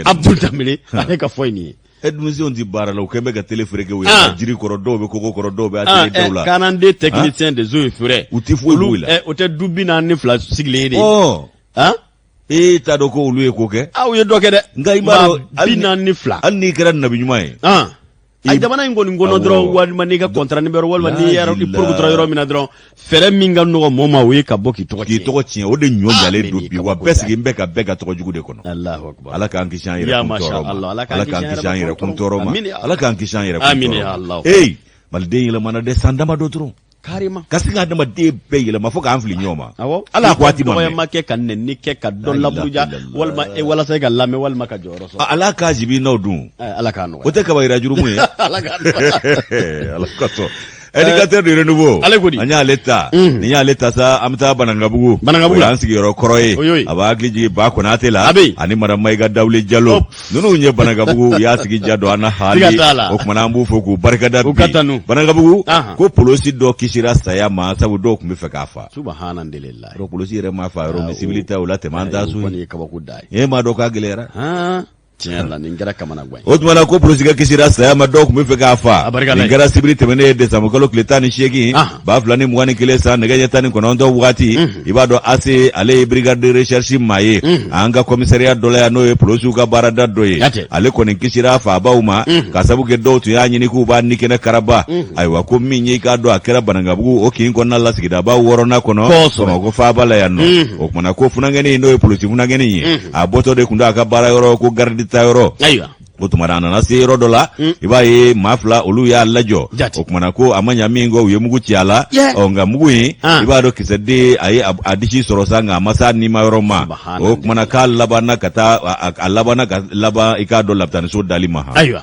Abdul Danbele, ale ka fɔ ye nin ye. Denmisɛnw tɛ baara la, u kɛlen bɛ ka télé fereke u yɛrɛ jiri kɔrɔ, dɔw bɛ kogo kɔrɔ, dɔw bɛ atelier daw la. 42 techniciens des eaux et forêts. U tɛ foyi b'u la. O tɛ du 42 sigilen ye de. E t'a dɔn ko olu ye ko kɛ. Aw ye dɔ kɛ dɛ. Nka i b'a dɔn. 42. Hali n'i kɛra nabi ɲuman ye. A jamana in kɔni kɔnɔ dɔrɔn, walima n'i ka contrat ni bɛ walima n'i yɛrɛ i porokotora yɔrɔ min na dɔrɔn, fɛɛrɛ min ka nɔgɔ mɔɔ ma, o ye ka bɔ k'i tɔgɔ tiɲɛ. K'i tɔgɔ tiɲɛ, o de ɲɔ jalen don bi, wa bɛɛ sigilen bɛ ka bɛɛ ka tɔgɔ jugu de kɔnɔ. Alahu akubar. Ala k'an kisi an yɛrɛ kun tɔɔrɔ ma. Ala k'an kisi an yɛrɛ kun tɔɔrɔ ma. Ala k'an kisi an yɛrɛ kun tɔɔrɔ ma. Ee, maliden yɛlɛmana dɛ san damadɔ dɔrɔn. Carrément. Ka se ka adamaden bɛɛ yɛlɛma fo k'an fili ɲɔgɔn ma. Awɔ. Ala a waati ma mɛn. Dɔgɔyama kɛ ka nɛni kɛ ka dɔ laburuja walima e walasa e ka lamɛn walima ka jɔyɔrɔ sɔrɔ. Ala k'a jibi n'aw dun. Ala k'a nɔgɔya. O tɛ kaba yira jurumu ye. Ala k'a nɔgɔya. Ala ka sɔn. Indicateur du renouveau. Ale ko di? An y'ale ta. Ni y'ale ta sa, an bɛ taa Banankabugu. Banankabugu la. O y'an sigiyɔrɔ kɔrɔ ye. O y'o ye. A b'a hakili jigin Ba Konate la. A bɛ yen. Ani Madame Mayiga Dawule Jalo. Ninnu ye Banankabugu u y'a sigi diya don an na haali. Siga t'a la. O tuma na an b'u fo k'u barikada bi. U ka tanu. Banankabugu. Ahan. Ko polosi dɔ kisira saya ma sabu dɔw tun bɛ fɛ k'a fa. Subhanallah. Yɔrɔ polosi yɛrɛ ma fa yɔrɔ min sibili ta o la tɛmɛ an t'a so O kɔni ye. ye kabako da ye. E m'a dɔn k'a gɛlɛyara. Han. Tiɲɛ yɛrɛ la nin kɛra kamanagan ye. O tuma na ko polosikɛ kisira saya ma dɔw tun bɛ fɛ k'a fa. A barika Ala Nin ye. kɛra sibiri tɛmɛnen ye desanburu kalo tile 18 Ahan. 2021 san nɛgɛ ɲɛ 19 waati. I b'a dɔn AC ale ye brigade de recherche maa ye. An ka commissariat dɔ la yan n'o ye polosiw ka baarada dɔ ye. Yatɛ. Ale kɔni kisira faabaw ma. Ka sabu kɛ dɔw tun y'a ɲini k'u b'a ni kɛnɛ karaba. Ayiwa ko min ye i k'a dɔn a kɛra Banankabugu o kin kɔnɔna la sigidaba wɔɔrɔnan kɔnɔ. Kosɛbɛ. Bamakɔ faaba la yan nɔ. O tuma na ko funankɛnin n'o ye polisi funankɛnin ye. A bɔtɔ de tun don a ka baara yɔrɔ ko garidi ta yɔrɔ. Ayiwa. O tuma na a nana se yɔrɔ dɔ la, i b'a ye maa fila olu y'a lajɔ. Jate. O tuma na ko a ma ɲa min kɔ u ye mugu ci a la. Ɔ nka mugu in, i b'a dɔn kisɛden a ye a disi sɔrɔ sa nka a ma s'a nima yɔrɔ ma. O tuma na k'a labanna ka taa a labanna ka laban i k'a dɔn lapitaniso dali ma. Ayiwa.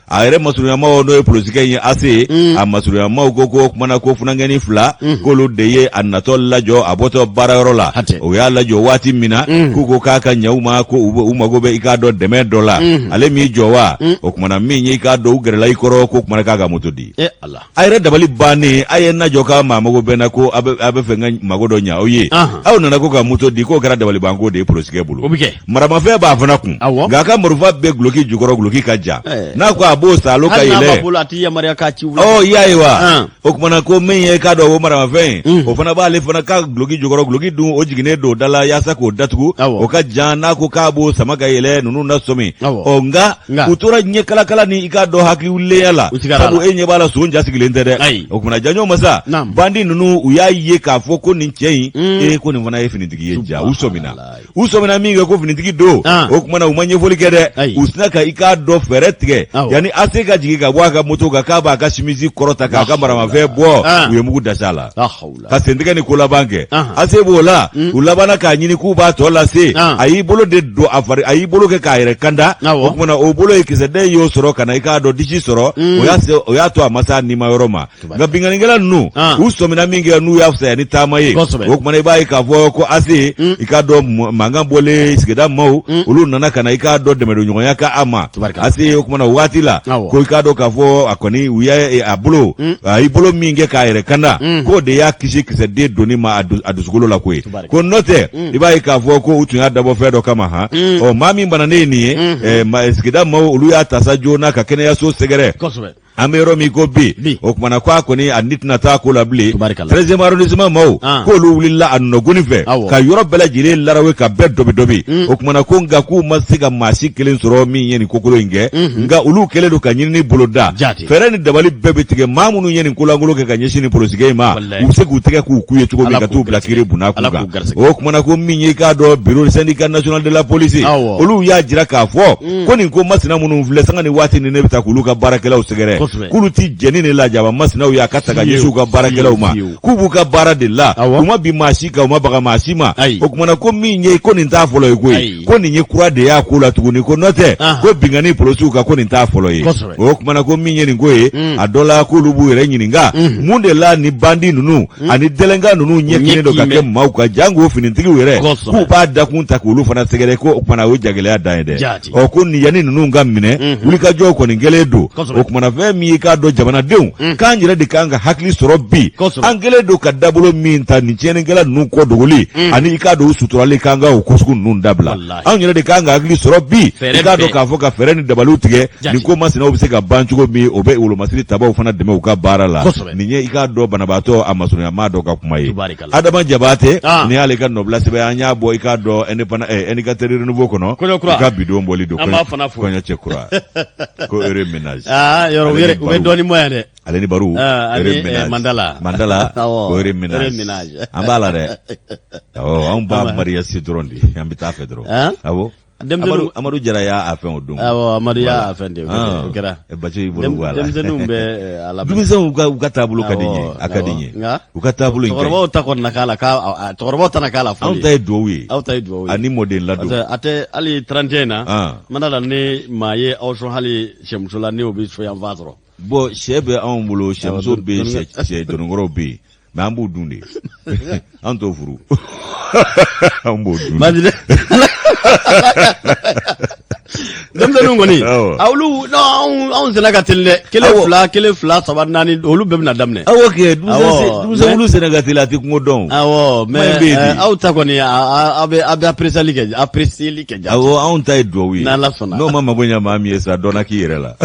A yɛrɛ masurunyamaw n'o ye polosikɛ in ye ase a masurunyamaw ko ko kuma na ko funankɛnin fila k'olu de ye a natɔ lajɔ a bɔtɔ baarayɔrɔ la. Hatɛ. O y'a lajɔ waati min na k'u ko k'a ka ɲɛ u ma ko u mago bɛ i k'a dɔn dɛmɛ dɔ la. Ale m'i jɔ wa o kuma na min ye i k'a dɔn u gɛrɛla i kɔrɔ ko kuma na k'a ka moto di. E Ala. A yɛrɛ dabali bannen a ye n lajɔ ka maa mago bɛ n na ko a bɛ fɛ n ka mago dɔ ɲɛ aw ye. Aw nana ko ka moto di k'o kɛra dabalibanko de ye polosikɛ bolo. O bɛ kɛ. Maramafɛn b'a fana kun. Awɔ. Nka a ka marifa bɛ guloki jukɔrɔ guloki ka jan. Ɛɛ. N'a ko a b'o saalo ka Hali n'a yɛlɛ. b'a bolo a t'i yamaruya k'a ci wula. Ɔ i y'a ye wa. O kumana ko min ye k'a dɔn o maramafɛn in. O fana b'ale fana ka guloki jukɔrɔ guloki dun o jiginnen don da la yaasa k'o datugu. Awɔ. O ka jan n'a ko k'a b'o sama ka yɛlɛ ninnu na sɔmi. Awɔ. Ɔ nka Nka. u tora ɲɛ kalakala ni i k'a dɔn hakili wulilenya la. U sigara la. Sabu e ɲɛ b'a la son jasigilen tɛ dɛ. Ayi. O kumana janjo masa. Naamu. Bandi ninnu u y'a ye k'a fɔ ko nin cɛ in. Ee ko nin fana ye finitigi ye ja u sɔmina. u sɔmina min kɛ ko finitigi don Ah. o kumana u ma ɲɛfɔli kɛ dɛ Ayi. u sina ka i k'a dɔn fɛɛrɛ tigɛ Awɔ. yanni ase ka jigin ka bɔ a ka moto kan k'a b'a ka simisi kɔrɔta k'a ka maramafɛn bɔ Ah. u ye mugu dasi a la La hawla. ka sentigɛ ni ko laban kɛ Ahan. ase b'o la u labanna k'a ɲini k'u b'a tɔ lase Ah. a y'i bolo de don a fari a y'i bolo kɛ k'a yɛrɛ kanda Awɔ. o kumana o bolo ye kisɛden y'o sɔrɔ ka na i k'a dɔn disi sɔrɔ o y'a to a ma s'a nima yɔrɔ ma nka binkannikɛla ninnu Ah. u sɔmina min kɛ n'u y'a fisaya ni taama ye Kosɛbɛ. o kumana i b'a ye k'a fɔ ko ase i k'a dɔn mankan bɔlen sigida maaw olu nana ka na i k'a dɔn dɛmɛdonɲɔgɔnya kɛ a ma Tubarikala. ase o kumana o waati la Awɔ. ko i k'a dɔn k'a fɔ a kɔni u y'a a bolo a y'i bolo min kɛ k'a yɛrɛ kanda k'o de y'a kisi kisɛden donni ma a dusukolo la koyi Tubarikala. ko n'o tɛ i b'a ye k'a fɔ ko u tun y'a dabɔ fɛn dɔ kama han ɔ maa min bananen ye nin ye sigida maaw olu y'a ta sa joona ka kɛnɛyaso sɛgɛrɛ Kosɛbɛ. an bɛ yɔrɔ min ko bi Bi. o kumana ko a kɔni a ni tɛna taa ko la bilen Tubarikala. 13e arrondissement maaw Ah. k'olu wulila a nɔgɔni fɛ Awɔ. ka yɔrɔ bɛɛ lajɛlen larawe ka bɛɛ dɔbi-dɔbi o kumana ko nka k'u ma se ka maa si kelen sɔrɔ min ye nin kokolo in kɛ nka olu kɛlen don ka ɲinini boloda Jaati. fɛɛrɛ ni dabali bɛɛ bɛ tigɛ maa minnu ye nin kolankolon kɛ ka ɲɛsin nin polosikɛ in ma Walayi. u bɛ se k'u tɛgɛ k'u ku ye cogo min Ala ka k'u t'u bila garisɛgɛ. kiiri bunna kun Ala kan k'u garisɛgɛ. o kumana ko min ye i k'a dɔn bureau syndicat national de la police Awɔ. olu y'a jira k'a fɔ ko nin ko masina minnu filɛ sanga ni waati ni ne bɛ taa k'olu ka baarakɛlaw sɛgɛrɛ Kosɛbɛ. k'olu ti jɛn ni nin lajaba masinaw ye a ka ta ka ɲɛsin u ka baarakɛlaw ma Fiyewu, fiyewu. k'u b'u ka baara de la Awɔ. u ma bin maa si kan u ma baga maa si ma Ayi. o kumana ko min ye ko nin t'a fɔlɔ ye koyi Ayi. ko nin ye kura de y'a ko la tuguni ko n'o tɛ Ahan. ko binkanni polosiw kan ko nin t'a fɔlɔ ye Kosɛbɛ. o kumana ko min ye nin ko ye a dɔ la k'olu b'u yɛrɛ ɲininka mun de la ni bandi ninnu ani délinquant ninnu ɲɛ ɲɛ kinnen don ka kinnen. kɛ maaw kan jango finitigiw yɛrɛ Kosɛbɛ. k'u b'a dakun ta k'olu fana sɛgɛrɛ ko o kumana o ye jagɛlɛya dan ye dɛ Jaati. ɔ ko nin yanni ninnu ka minɛ wulikajɔw kɔni kɛlen don Kosɛbɛ. o kumana fɛn min ye k'a dɔn jamanadenw k'an yɛrɛ de kan ka hakili sɔrɔ bi Kosɛbɛ. an kɛlen don ka dabolo min ta nin tiɲɛnikɛla ninnu kɔ dogoli ani i k'a dɔn u suturali k'an ka o ko sugu ninnu dabila Walahi. anw yɛrɛ de kan ka hakili sɔrɔ bi Fɛɛrɛ i k'a dɔn bɛɛ. k'a fɔ ka fɛɛrɛ ni dabaliw tigɛ Jaati. nin ko masinaw bɛ se ka ban cogo min o bɛ wolomasiri tabaw fana dɛmɛ u ka baara la Kosɛbɛ. nin ye i k'a dɔn banabaatɔ a masurunya maa dɔ ka kuma ye Tubarikala. Adama Jabate Ah. nin y'ale ka nɔbila sɛbɛn an y'a bɔ i k'a dɔn indépendant indicateur renouveau kɔnɔ Kɔɲɔ kura. i ka bidon bɔli don An b'a fana fo. kɔɲɔ cɛ kura ko heureux ménage Aa yɔrɔ u Ale ni yɛrɛ u bɛ Baru. dɔɔnin bɔ yan dɛ. ale ni Baru Ah, ani, heureux ménage. Mandala. Mandala Awɔ, ko heureux heureux ménage ménage. an b'a la dɛ awɔ anw b'a mariage dɔrɔn de an bɛ taa fɛ dɔrɔn Hein? awɔ. Denmisɛnninw Amadu Jara y'a fɛn o don. Awɔ, Amadu y'a fɛn de, o kɛra. Baco y'i bolo bɔ a la. Denmisɛnninw bɛ a labɛn. Denmisɛnw u ka taabolo ka di n ye, a ka di n ye. Nka u ka taabolo in ka ɲi. Cɛkɔrɔbaw ta kɔni na k'a la, k'a cɛkɔrɔbaw ta na k'a la fɔli. Anw ta ye duwawu ye. Aw ta ye duwawu ye. Ani mɔden ladon. Parce que a tɛ hali 31 in na. N ma d'a la ni maa ye aw sɔn hali sɛmuso la, ni o bɛ soyanfan sɔrɔ. Bon, sɛ bɛ anw bolo, sɛmuso bɛ yen, sɛ dɔnnikɔrɔw bɛ yen. Mais an b'u dun de, an t'o furu, an b'o dun. Denmisɛnninw kɔni, olu anw senna ka teli dɛ, kelen fila, kelen fila, saba, naani, olu bɛɛ bɛna daminɛ. Awɔ kɛ, denmisɛn wulu senna ka teli, a tɛ kungo dɔn. Awɔ, mais aw ta kɔni, aw bɛ aw bɛ apprécier kɛ, apprécier kɛ. Awɔ, anw ta ye duwawu ye. N'Ala sɔnna. N'o ma mago ɲɛ maa min ye sa, dɔ na k'i yɛrɛ la.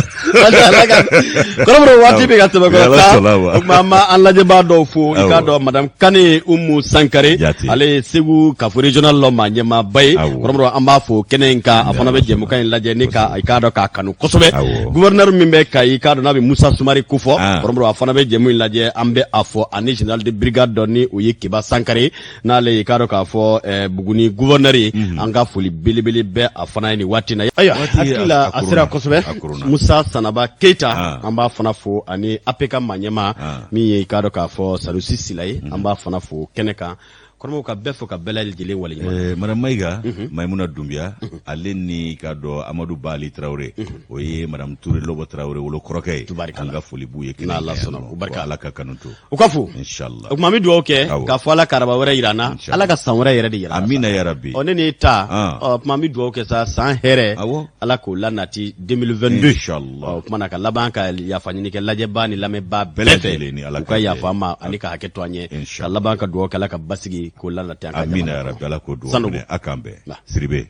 Kɔrɔbɔrɔ waati bɛ ka tɛmɛ kɔrɔ ta, o tuma an b'an lajɛbaa dɔw fo. I k'a dɔn, madame Kane Umu Sankare, ale ye Segu kafo régional lɔ maa ɲɛmaaba ye. Kɔrɔbɔrɔ, an b'a fo kɛnɛ in kan. A fana bɛ jɛmukan in lajɛ ni ka i k'a dɔn k'a kanu kosɛbɛ. Gouverneur min bɛ Kayi, i k'a dɔn n'a bɛ Musa Sumare kofɔ, kɔrɔbɔrɔ, a fana bɛ jɛmu in lajɛ, an bɛ a fɔ, ani général de brigade dɔ ni o ye Keba Sankare, n'ale ye k'a dɔn k'a fɔ Buguni gouverneur ye. An ka foli belebele bɛ a fana ye nin waati na. Ayiwa, hakili la a sera kosɛbɛ. Musa Sanaba Keyita, an b'a fana fo, ani APK maa ɲɛmaa min ye i k'a dɔn k'a fɔ Sanusi Sila ye, an b'a fana fo kɛnɛ kan. Kɔrɔmɔgɔw ka bɛɛ fo ka bɛɛ lajɛlen waleɲuman. Madame Mayiga, Mayimuna Dunbiya, ale ni k'a dɔn Amadu Bali Tarawele, o ye madame Ture Lɔbɔ Tarawele wolo kɔrɔkɛ ye. An ka foli b'u ye kɛnɛ kan yan nɔ. Ala ka kanu to. U ka fo. Inshallah. O tuma an bɛ dugawu kɛ k'a fɔ Ala ka araba wɛrɛ yira an na. Ala ka san wɛrɛ yɛrɛ de yira an na. Amina yarabi. Ɔ, ne n'i ta. Ɔ tuma an bɛ dugawu kɛ sa, san hɛrɛ. Ala k'o lanati 2022. Inshallah. Ɔ tuma na ka laban ka yafa ɲini kɛ lajɛbaa ni lamɛnbaa bɛɛ fɛ. U ka yafa an ma ani ka hakɛ to an ye. Ka laban ka dugawu kɛ Ala ka basigi k'o lanati an ka jamana kɔnɔ. Amina yarabi, Ala k'o dugawu minɛ. A k'an bɛn. Siribe.